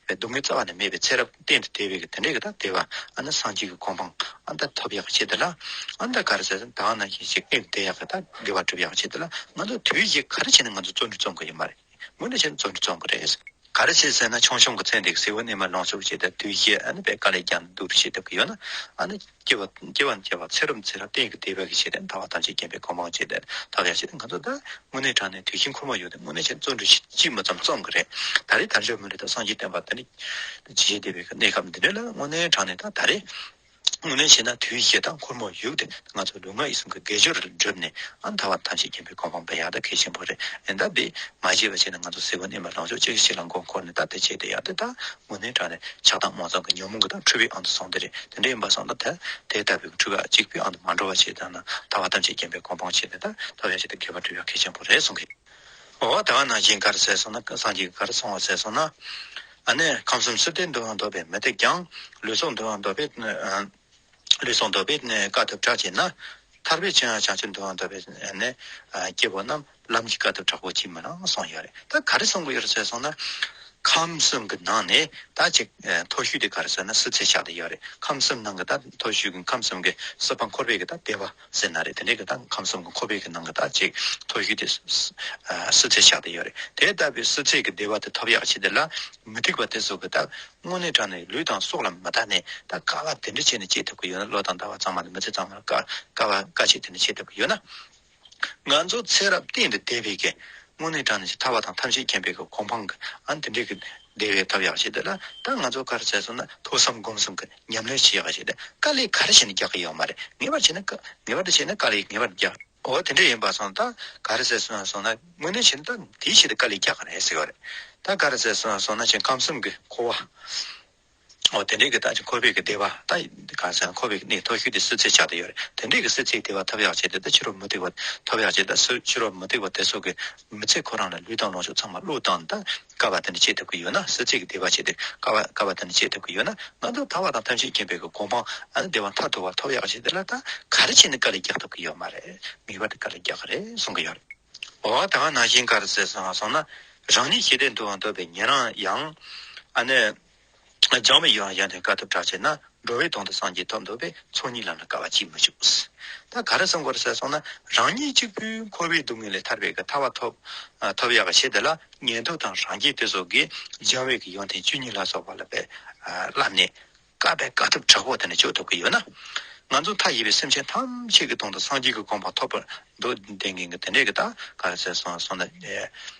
སྡུག་བསྔལ་རྩ་བ་ནས་མེད་པའི་ཚེ་རབས་གཏན་དུ་བདེ་བའི་གི་དེ་འདྲའི་གི་ད་བདེ་བ་ཨ་ནི་སངས་རྒྱས་ཀྱི་གོ་འཕང་ཨ་ནི་ད་ཐོབ་ཡག་ཆེད་དུ་ལ་ཨ་ནི་ད་ག་རེ་ཟེར་ན་ད་ག་ནང་བཞིན་ཞིག་གཏན་དུ་བདེ་ཡག་གི་ད་དགེ་བ་སྒྲུབ་ཡག་ཆེད་དུ་ལ་ང་ཚོ་དུས་བཞི་ག་རེ་བྱས་ནས་ང་ཚོ་བརྩོན་འགྲུས་རྩོམ་གི་ཡོད་མ་རེད། དངོས་གནས་བྱས་ན་བརྩོན་འགྲུས་རྩོམ་གི་རེད། ག་རེ་བྱས་ཟེར་ན་ཆུང་ཆུང་གི་ཚེ་འདི་གི་གཟིགས་པ་ནས་མ་ལོངས་སྤྱོད་ཆེད་དུ་དུས་བཞི་ཨ་ནི་བས་དཀའ་ལས་ཀྱང་སྡུག་རུ་བྱེད་ཐུབ་གི་ཡོད་ན་ཨ་ནི། སྐྱེ་བ་སྐྱེ་བ་སྐྱེ་བ་ཚེ་རབས་ཚེ་རབས་གཏན་གྱི་བདེ་བ་གི་ཆེད་དུ་ཐར་པ་ཐམས་ཅད་མཁྱེན་པའི་གོ་འཕང་ཆེད་དུ་ཐོབ་ཡག་ཆེད་དུ་ང་ཚོ་ད་དངོས་གནས་དྲང་གནས་དུས་ཀྱི་འཁོར་བ་ཡོད་དུས་དངོས་གནས་བྱས་བརྩོན་འགྲུས་གཅིག་མ་ཙམ་རྩོམ་གི་རེད། ད་རེས་དལ་འབྱོར་མི་ལུས་དང་སངས་རྒྱས་བསྟན་པ་དེ་ནི་ཇི་ཞིག་བདེ་བའི་གནས་སྐབས་འདི་འདྲ་ལ་དངོས་གནས་དྲང་གནས་ད་ད་རེས་དངོས་གནས་བྱས་ན་དུས་བཞི་དང་འཁོར་མོ་ཡུག་དེ་ང་ཚོ་ལུས་ངག་ཡིད་གསུམ་གྱི་དགེ་སྦྱོར་ལ་བསྒྲུབས་ནས་ཨ་ཐར་པ་ཐམས་ཅད་མཁྱེན་པའི་གོ་འཕང་འབད་ཡག་ད་གལ་ཆེན་པོ་རེད། ཨེ་ད་འདི་མ་བྱས་པ་བྱས་ན་ང་ཚོ་གཟིགས་པ་ནས་མ་ལོངས་སྤྱོད་གཅིག་གཅིག་ལ་མགོ་འཁོར་ནས་ད་དེ་བྱས་ཏེ་ཡག་དེ་ད། དངོས་གནས་དྲང་གནས་ཆགས་སྡང་རྨོངས་གསུམ་གྱི་ཉོན་མོངས་ཀྱི་དང་འཁྲུལ་པའི་དབང་དུ་སོང་སྟེ་རེད། དེ་འདྲ་ཡིན་པ་སོང་ན་ད་དེ་ལྟ་བུའི་འཁྲུལ་པ་གཅིག་པུའི་དབང་དུ་མ་འགྲོ་བ་བྱེད་དང་ན་ཐར་པ་ཐམས་ཅད་མཁྱེན་པའི་གོ་འཕང་ཆེད་དུ་ད་ཐོབ་ཡག་ཆེད་དུ་དགེ་བ་སྒྲུབ་ཡག་གལ་ཆེན་པོ་རེད་གསུང་གི། འོ་ད་ག་ནང་བཞིན་ག་རེ་ཟེར་སོང་ན་སངས་རྒྱས་ཀྱིས་ག་རེ་གསུངས་པ་ཟེར་སོང་ན། ཨ་ནི་ཁམས་གསུམ་ཟིལ་གཏད་འདུལ་བ་འདོད་པས་མུ་སྟེགས་ཀྱང་། ལུས་སྲོག་འདུལ་བ་འདོད་པས། ལུས་སྲོག་འདོད་པས་དཀའ་ཐུབ་དྲག་བྱེད་ན། ཐར་པའི་ཆོས་ཡང་བྱང་ཆུབ་འདུལ་བ་འདོད་པས་ནི་སྐྱེ་བོ་རྣམས་ལམ་གྱི་དཀའ་ཐུབ་དྲག་པོ་ཅིས་མི་སྣང་གསུངས་ཡོད་རེད། ད་ག་རེ་གསུང་གི་ཡོད་རེད་ཟེར་སོང་ན། ཁམས་གསུམ་གྱི་ནང་ནས་ད་ཅིག་མཐོ་ཤོས་དེ་ག་རེ་ཟེར་ན་སྲིད་ཚད་ཆགས་བསྡད་ཡོད་རེད། ཁམས་གསུམ་ནང་གི་ད་མཐོ་ཤོས་ཀྱི་ཁམས་གསུམ་གྱི་སྲིད་པ་འཁོར་བའི་གི་ད་བདེ་བ་ཟེར་ན་རེད། དེ་འདྲའི་གི་ད་ཁམས་གསུམ་གྱི་འཁོར་བའི་གི་ནང་གི་ད་ཅིག་མཐོ་ཤོས་དེ་སྲིད་ཚད་ཆགས་བསྡད་ཡོད་རེད། དེ་ལྟ་བུའི་སྲིད་ཚད་ཀྱི་བདེ་བ་དེ་ཐོབ་ཡག་ཆེད་དུ་ལ་མུ་སྟེགས་པ་དེ་ཚོ་གི་ད། དངོས་གནས་དྲང་གནས་ལུས་དང་སྲོག་ལ་མི་ལྟ་ནས་ད་དཀའ་བ་དེ་འདྲ་བྱས་ནས་སྐྱེ་ཐུབ་ཀྱི་ཡོད་ན། ལོ་དང་ཟླ་བ་ཚང་མ་ལ་མི་ཚེ་ཚང་མ་ལ་དཀའ་དཀའ་བ་དཀའ་སྤྱད་དེ་འདྲ་བྱེད་ཐུབ་ཀྱི་ཡོད་ན། ང་ཚོ་ཚེ་རབས་གཏན་དུ་བདེ་བའི་གི་དངོས་གནས་དྲང་གནས་ཐར་པ་དང་ཐམས་ཅད་མཁྱེན་པའི་གི་གོ་འཕང་གི་ཨ་དེ་འདྲའི་གི་བདེ་བའི་ཐོབ་ཡག་ཆེད་དུ་ལ་ད་ང་ཚོ་ག་རེ་ཟེར་སོང་ན་ཐོས་བསམ་སྒོམ་གསུམ་གི་ཉམས་ལེན་བྱེད་ཡག་ཆེད་དུ་དཀའ་ལས་ག་རེ་བྱས་ནས་རྒྱག་གི་ཡོད་མ་རེད། ངེས་པར་བྱས་ན་དཀའ་ངེས་པར་དུ་བྱས་ན་དཀའ་ལས་ངེས་པར་རྒྱག་འོ་དེ་འདྲ་ཡིན་པ་སོང་ད་ག་རེ་ཟེར་སོང་སོང་ན་དངོས་གནས་བྱས་ན་ད་དེའི་ཆེད་དུ་དཀའ་ལས་རྒྱག་གི་རེད་ཟེར་བ་རེད། ད་ག་རེ་ཟེར་སོང་སོང་ན་ཅིག་ཁམས་གསུམ་གྱི་འཁོར་བ། འོ་དེ་འདྲའི་གི་ད་ཅིག་འཁོར་བའི་གི་བདེ་བ་ད་ག་རེ་ཟེར་ན་འཁོར་བའི་གི་གནས་མཐོ་ཤོས་དེ་སྲིད་ཚད་ཆགས་བསྡད་ཡོད་རེད། དེ་འདྲའི་གི་སྲིད་ཚད་བདེ་བ་ཐོབ་ཡག་ཆེད་དུ་ད་ཕྱི་རོལ་མུ་སྟེགས་པ་ཐོབ་ཡག་ཆེད་དུ་ཕྱི་རོལ་མུ་སྟེགས་པ་དེ་ཚོ་གི་མི་ཚེ་ཁོ་རང་ལ་ལུས་དང་ལོངས་སྤྱོད་ཚང་མ་བློས་བཏང་ད། དཀའ་བ་དེ་འདྲ་བྱེད་ཐུབ་ཀྱི་ཡོད་ན། སྲིད་ཚད་ཀྱི་བདེ་བ་བྱེད་དེ་དཀའ་བ་དཀའ་བ་དེ་འདྲ་བྱེད་ཐུབ་ཀྱི་ཡོད་ན། ང་ཚོ་ཐར་པ་དང་ཐམས་ཅད་མཁྱེན་པའི་གི་གོ་འཕང་ཨ་ནི་བདེ་བ་མཐར་ཐུག་པ་ཐོབ་ཡག་ཆེད་དེ་ལ་ད་ག་རེ་བྱས་ནས་དཀའ་ལས་རྒྱག་ཐུབ་ཀྱི་ཡོད་མ་རེད། ངེས་པར་དུ་དཀའ་ལས་རྒྱག་གི་རེད་གསུང་གི་ཡོད་རེད། འོ་ད་ག་ནང་བཞིན་ག་རེ་ཟེར་སོང་སོང་ན། རང་ཉིད་ཞི་བདེ་འདུལ་བ་འདོད་པས་ཉན་རང་ཡང་། ཨ་ནི། སྦྱངས་པས་ཡོན་ཡང་དེ་དཀའ་ཐུབ་དྲག་བྱེད་ན། འགྲོ་བའི་དོན་དུ་སངས་རྒྱས་ཐོབ་འདོད་པས། ཚོགས་གཉིས་ལམ་ལ་དཀའ་བ་ཅིས་མི་འཇུག་ད་ག་རེ་གསུང་གི་ཡོད་རེད་ཟེར་སོང་ན། རང་ཉིད་གཅིག་པུས་འཁོར་བའི་སྡུག་བསྔལ་ལས་ཐར་བའི་གི་ཐར་པ་ཐོབ་ཐོབ་ཡག་གི་ཆེད་དེ་ལ་ཉན་ཐོས་དང་སངས་རྒྱས་དེ་ཚོ་གིས་སྦྱངས་པའི་གི་ཡོན་ཏན་བཅུ་གཉིས་ལ་སོགས་པ་ལ་བས་བསླབས་ནས་དཀའ་བའི་དཀའ་ཐུབ་དྲག་པོ་དེ་ནས་སྤྱོད་ཐུབ་ཀྱི་ཡོད་ན། ང་ཚོ་མཐའ་ཡས་པའི་སེམས་ཅན་ཐམས་ཅད་ཀྱི་དོན་དུ་སངས་རྒྱས་ཀྱི་གོ་འཕང་ཐོབ་པར་འདོད་ལྡན་མཁན་གྱི་དེ་འདྲས་ཀྱི་ད་ག་རེ་ཟེར་སོང་སོང་ན།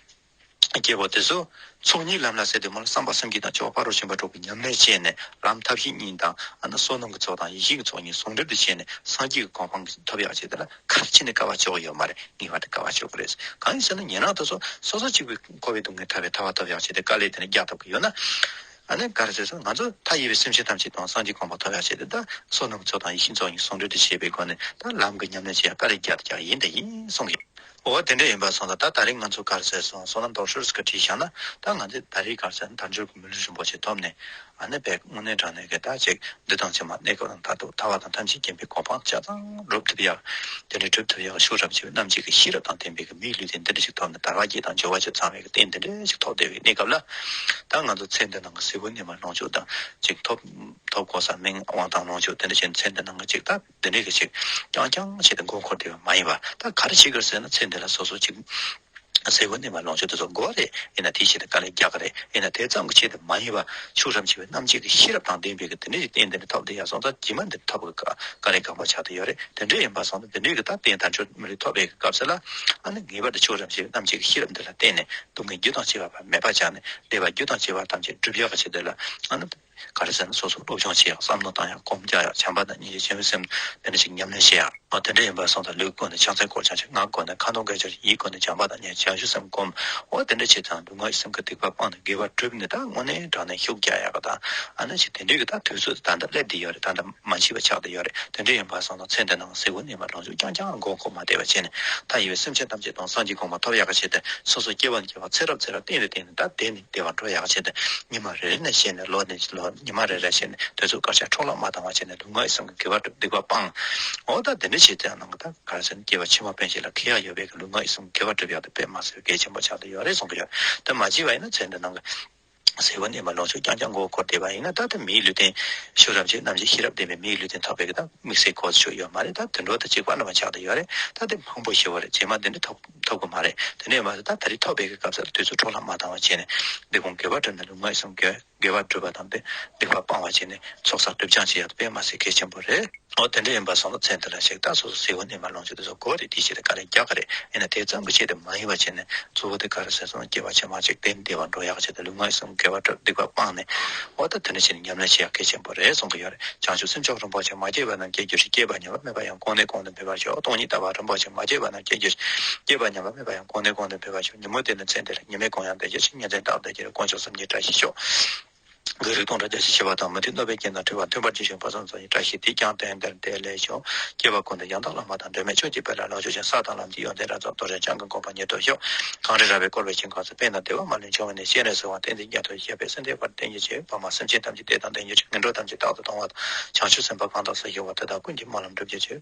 སྐྱེ་བོ་དེ་ཚོ་ཚོགས་གཉིས་ལམ་ལ་ཟེར་དུས་མོ་ལ་བསམ་པ་སེམས་བསྐྱེད་དང་སྤྱོད་པ་ཕ་རོལ་ཕྱིན་པ་དྲུག་གི་ཉམས་ལེན་བྱས་ནས་ལམ་ཐབས་ཤེས་གཉིས་དང་ཨ་ནི་བསོད་ནམས་ཀྱི་ཚོགས་དང་ཡེ་ཤེས་ཀྱི་ཚོགས་གཉིས་ཟུང་འབྲེལ་དུ་བྱས་ནས་སངས་རྒྱས་ཀྱི་གོ་འཕང་ཐོབ་ཡག་ཆེད་དེ་ལ་ག་རེ་བྱས་ནས་དཀའ་བ་སྤྱོད་ཀྱི་ཡོད་མ་རེད། ངེས་པར་དུ་དཀའ་བ་སྤྱོད་ཀྱི་རེད། གང་ཡིན་ཟེར་ན་ཉན་རང་དེ་ཚོ་སོ་སོ་གཅིག་པུས་འཁོར་བའི་སྡུག་བསྔལ་ཐར་པའི་ཐར་པ་ཐོབ་ཡག་ཆེད་དེ་དཀའ་ལས་དེ་ནས་རྒྱག་ཐུབ་ཀྱི་ཡོད་ན། ཨ་ནི་ག་རེ་ཟེར་ཟེར་ན་ང་ཚོ་མཐའ་ཡས་པའི་སེམས་ཅན་ཐམས་ཅད་དང་སངས་རྒྱས་གོ་འཕང་ཐོབ་ཡག་ཆེད་དེ་ད་བསོད་ནམས་ཀྱི་ཚོགས་དང་ཡེ་ཤེས་ཚོགས་གཉིས་ཟུང་འབྲེལ་དུ་བྱས་པའི་སྒོ་ནས་ད་ལམ་གྱི་ཉམས་ལེན་བྱེད་ཡག་དཀའ་ལས་རྒྱག་ཡག་ཡིན་དེ་ཡིན་གསུང་གི། འོ་དེ་འདྲ་ཡིན་པ་སོང་ཙང་ད་ད་རེས་ང་ཚོ་ག་རེ་ཟེར་སོང་སོང་ན་མདོར་བསྡུས་ཀྱི་བྲིས་བཞག་ན་ད་ང་ཚོས་ད་རེས་ག་རེ་ཟེར་ན་དལ་འབྱོར་གྱི་མི་ལུས་རིན་པོ་ཆེ་ཐོབ་ནས་ཨ་ནི་བས་དངོས་གནས་དྲང་གནས་ཀྱི་ད་ཅིག་འདི་དང་ཕྱི་མ་གནས་སྐབས་དང་མཐར་ཐུག་ཐར་པ་དང་ཐམས་ཅད་མཁྱེན་པའི་གོ་འཕང་ཆ་ཚང་སྒྲུབ་ཐུབ་ཡག་དེ་འདྲ་སྒྲུབ་ཐུབ་ཡག་ཤུགས་རབ་ཆེ་བའི་རྣམ་འབྱེད་ཀྱི་ཤེས་རབ་དང་ལྡན་པའི་གི་མིའི་ལུས་རྟེན་འདི་འདྲ་ཞིག་ཐོབ་ནས་དལ་བ་བརྒྱད་དང་འབྱོར་བ་བཅུ་ཚང་བའི་གི་རྟེན་འདི་འདྲ་ཞིག་ཐོབ་བསྡད་པའི་གནས་སྐབས་ལ་ད་ང་ཚོ་ཚེ་འདི་ནང་གི་གཟི་བོ་ནས་མ་ལོངས་སྤྱོད་དང་ཅིག་ཐོབ་ཐོབ་གོ་ས་མིང་དབང་ཐང་ལོངས་སྤྱོད་དེ་འདྲ་བྱས་ནས་ཚེ་འདི་ནང་གི་ཅིག་ད། དེ་འདྲའི་གི་ཅིག་རྐྱང་རྐྱང་བྱས་ཏེ་མགོ་འཁོར་བསྡད་པ་མ་ཡིན་པ། ད་ག་རེ་བྱེད་དགོས་ཟེར་ན་ཚེ་འདི་ལ་སོ་སོ་ཅིག་ ཟས་གོས་གནས་མལ་ལོངས་སྤྱོད་དེ་ཚོ་དགོས་རེད། ཡིན་ན་དེའི་ཆེད་དུ་དཀའ་ལས་རྒྱག་གི་རེད། ཡིན་ན་དེ་ཙམ་གྱི་ཆེད་དུ་མ་ཡིན་པ་ཆོས་རབ་ཆེ་བའི་རྣམ་འབྱེད་ཀྱི་ཤེས་རབ་དང་ལྡན་པའི་གི་དེ་འདྲའི་རྟེན་འདི་འདྲ་ཐོབ་བསྡད་ཡ་སོང་ཙང་རྗེས་མ་འདི་ཐོབ་གི་དཀའ་ལས་ཁག་པོ་ཆགས་བསྡད་ཡོད་རེད། དེ་འདྲ་ཡིན་པ་སོང་ཙང་དེ་འདྲའི་གི་ད་རྟེན་དལ་འབྱོར་མི་ལུས་ཐོབ་པའི་གི་སྐབས་སུ་ལ་ཨ་ནི་ངེས་པར་དུ་ཆོས་རབ་ཆེ་བའི་རྣམ་འབྱེད་ཀྱི་ཤེས་རབ་འདི་ལ་བརྟེན་ནས་སྡུག་བསྔལ་རྒྱུ་དང་བཅས་པ་མེད་པ་བྱས་ནས་བདེ་བ་རྒྱུ་དང་བཅས་པ་ཐམས་ཅད་སྒྲུབ་ཡག་གི་ཆེད་དུ་ལ་ཨ་ནི། ག་རེ་ཟེར་ན་སོ་སོ་སློབ་སྦྱོང་བྱེད་ཡག་བསམ་བློ་བཏང་ཡག་སྒོམ་རྒྱག་ཡག་བྱམས་པ་དང་སྙིང་རྗེ་ཆེན་པོའི་སེམས་དེ་འདྲ་ཞིག་ཉམས་ལེན་བྱེད་ཡག་ཨོ་དེ་འདྲ་ཡིན་པ་སོང་ཙང་ལུས་ཀྱི་སྒོ་ནས་ཕྱག་འཚལ་བསྐོར་བྱང་ཆུབ་ངག་གི་སྒོ་ནས་ཁ་འདོན་དགེ་སྦྱོར་ཡིད་ཀྱི་སྒོ་ནས་བྱམས་པ་དང་སྙིང་རྗེ་བྱང་ཆུབ་སེམས་སྒོམ། ཨོ་དེ་འདྲ་བྱེད་ཙང་ལུས་ངག་ཡིད་གསུམ་གྱི་སྡིག་པ་སྤངས་ནས་དགེ་བ་བསྒྲུབས་ནས་ད་དངོས་གནས་དྲང་གནས་ཤུགས་རྒྱག་ཡག་གི་ད་ཨ་ནི་ཞིག་དེ་འདྲའི་གི་ད་དུས་ཚོད་ད་ལྟ་སླེབས་བསྡད་ཡོད་རེད། ད་ལྟ་མ་འཕྱིས་པ་ཆགས་བསྡད་ཡོད་རེད། དེ་འདྲ་ཡིན་པ་སོང་ཙང་ཚེ་འདི་ནང་ཟས་གོས་གནས་མལ་ལོངས་སྤྱོད་རྐྱང་རྐྱང་མགོ་འཁོར་མ་བསྡད་པ་བྱས་ནས་མཐའ་ཡས་པའི་སེམས་ཅན་ཐམས་ཅད་དང་སངས་རྒྱས་གོང་མ་ཐོབ་ཡག་གི་ཆེད་དུ་སོ་སོ་སྐྱེ་བ་ནས་སྐྱེ་བ་ཚེ་རབས་ཚེ་རབས་བརྟན་ནས་བརྟན་ནས་ད་བདེ་ནས་བདེ་བར་འགྲོ་ཡག་ཆེད་དུ་ཉི་མ་རེ་རེ་ནས་བྱས་ནས་ལོ་ནས་ལོ་ཉི་མ་རེ་རེ་བྱས་ནས་དུས་ཚོད་སྐར་ཆ་འཕྲོ་བརླག་མ་བཏང་བ་བྱས་ནས་ལུས་ངག་ཡིད་གསུམ་གྱི་དགེ་བ་སྒྲུབ་སྡིག་པ་སྤང་། འོ་ད་དེ་འདྲ་བྱས་ཙང་ནང་གི་ད་ག་རེ་ཟེར་ན་སྐྱེ་བ་ཕྱི་མ་ཕན་ཆད་ལ་ཁེ་ཡག་ཡོད་པའི་གི་ལུས་ངག་ཡིད་གསུམ་གྱི་དགེ་བ་སྒྲུབ་ཡག་དེ་དཔེ་མ་སྲིད་པའི་གལ་ཆེན་པོ་ཆགས་བསྡད་ཡོད་རེད་གསུང་གི་ཡོད། དེ་མ་བྱས་པ་ཡིན་ན་ཚེ་འདི་ནང་གི་ཟས་གོས་གནས་མལ་ལོངས་སྤྱོད་རྐྱང་རྐྱང་མགོ་འཁོར་བསྡད་པ་ཡིན་ན་ད་ལྟ་མིའི་ལུས་རྟེན་ཆོས་རབ་ཆེ་རྣམ་འབྱེད་ཤེས་རབ་ལྡན་པའི་མིའི་ལུས་རྟེན་ཐོབ་པའི་གི་ད་དམིགས་བསལ་གོ་ཆོད་ཡོད་མ་རེད། ད་དུད་འགྲོ་དང་གཅིག་པ་འདྲ་མ་ཆགས་བསྡད་ཡོད་རེད། ད་དེ་མང་པོ་ཞེ་པོ་རེད། རྗེས་མ་དེ་འདྲ་ཐོབ་ཐོབ་གི་མ་རེད། དེ་ནས་མ་ཟད་ད་ད་རེས་ཐོབ་པའི་གི་སྐབས་སུ་དུས་ཚོད་འཕྲོ་བརླག་མ་བཏང་བ་བྱས་ནས་འདི་གོང་དགེ་བ་བསྒྲུབས་ནས་ལུས་ངག་ཡིད་གསུམ་དགེ་དགེ་བ་སྒྲུབ་པ་དང་དེ་སྡིག་པ་སྤང་བ་བྱས་ནས་ཚོགས་བསགས་སྒྲིབ་སྦྱང་བྱེད་ཡག་དེ་དཔེ་མ་སྲིད་གལ་ཆེན་པོ་རེད། འོ་དེ་འདྲ་ཡིན་པ་སོང་ཙང་ཚེ་འདི་ལ་ཞིག་ད་སོ་སོ་ཟས་གོས་གནས་མལ་ལོངས་སྤྱོད་དེ་ཚོ་དགོས་རེད། དེའི་ཆེད་དུ་དཀའ་ལས་རྒྱག་གི་རེད། ཡིན་ན་དེ་ཙམ་གྱི་ཆེད་དུ་མ་ཡིན་པ་བྱས་ནས་གཙོ་བོ་དེ་ག་རེ་ཟེར་སོང་ན་སྐྱེ་བ་ཕྱི་མ་གཅིག་དེ་བདེ་བར་འགྲོ་ཡག་ཆེད་དུ་ལུས་ངག་ཡིད་གསུམ་དགེ་བ་སྒྲུབ་སྡིག་པ་སྤངས་ནས་འོ་ད་དེ་འདྲ་བྱས་ནས་ཉམས་ལེན་བྱེད་ཡག་གལ་ཆེན་པོ་རེད་གསུང་གི་ཡོད་རེད། བྱང་ཆུབ་སེམས་མཆོག་རིན་པོ་ཆེ་མ་སྐྱེས་པ་རྣམས་སྐྱེ་གྱུར་ཅིག་སྐྱེས་པ་ཉམས་པ་མེད་པ་ཡང་གོང་ནས་གོང་དུ་འཕེལ་བར་ཤོག་སྟོང་ཉིད་ལྟ་བ་རིན་པོ་ཆེ་མ་སྐྱེས་པ་རྣམས་སྐྱེ་གྱུར་ཅིག་སྐྱེས་པ་ཉམས་པ་མེད་པ་ཡང་གོང་ནས་གོང་དུ་འཕེལ་བར་ཤོག་ཉིན་མོ་དེ་ནི་ཚེ་འདིར་ཉི་མའི་གུང་ཡང་དེ་ཁྱེར་ཞིང་ཉིན་མཚན་རྟག་ཏུ་ཁྱེར་དཀོན་མཆོག་གསུམ་གྱི་བཀྲ་ཤིས་ཤོག་གི་རིགས་སྟོང་ཕྲག་བརྒྱ་ཞིག་ཤི་བ་དང་མུ་མཐུད་གནོད་པའི་རྐྱེན་དང་འཁྲུལ་བ་མཐུན་པར་གྱུར་ཞིང་ཕུན་སུམ་ཚོགས་ཤིང་བཀྲ་ཤིས་དེས་ཀྱང་དོན་དེར་བདེ་ལེགས་ཤོག་སྐྱེ་བ་ཀུན་ཏུ་ཡང་དག་བླ་མ་དང་འབྲལ་མེད་ཆོས་ཀྱི་དཔལ་ལ་ལོངས་སྤྱོད་ཅིང་ས་དང་ལམ་གྱི་ཡོན་ཏན་རབ་རྫོགས་རྡོ་རྗེ་འཆང་གི་གོ་འཕང་ཉིད་དུ་ཤོག་གངས་རི་ར་བས་བསྐོར་བའི་ཞིང་ཁམས་སུ་དཔལ་དང་བདེ་བ་མ་ལུས་འབྱུང་བ་ནས་སྤྱན་རས་གཟིགས་དབང་བསྟན་འཛིན་རྒྱ་མཚོ་ཞབས་པད་སྲིད་མཐའི་བར་བརྟན་གྱུར་ཅིག་ཕ་མ་སེམས་ཅན་ཐམས་ཅད་བདེ་དང་ལྡན་གྱུར་ཅིག་ངན་འགྲོ་ཐམས་ཅད་རྟག་ཏུ་སྟོངས་པ་དང་བྱང་ཆུབ་སེམས་དཔའ་གང་དག་སུ་བཞུགས་པ་དེ་དག་ཀུན་གྱི་སྨོན་ལམ་འགྲུབ་གྱུར་ཅིག་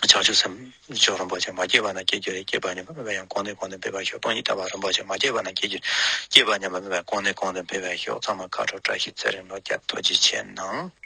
བྱང་ཆུབ་སེམས་མཆོག་རིན་པོ་ཆེ་མ་སྐྱེས་པ་ན་སྐྱེ་གྱུར་ཅིག་སྐྱེས་པ་ཉམས་པ་མེད་པ་ཡང་གོང་ནས་གོང་དུ་འཕེལ་བར་ཤོག་སྟོང་ཉིད་ལྟ་བ་རིན་པོ་ཆེ་མ་སྐྱེས་པ་ན་སྐྱེ་གྱུར་ཅིག་སྐྱེས་པ་ཉམས་པ་མེད་པ་ཡང་གོང་ནས་གོང་དུ་འཕེལ་བར་ཤོག་ཚང་མ་ཁ་དྲོ་བཀྲ་ཤིས་ཚེ་རིང་ལོ་བརྒྱ་ཐུགས་རྗེ་ཆེ་གནང་།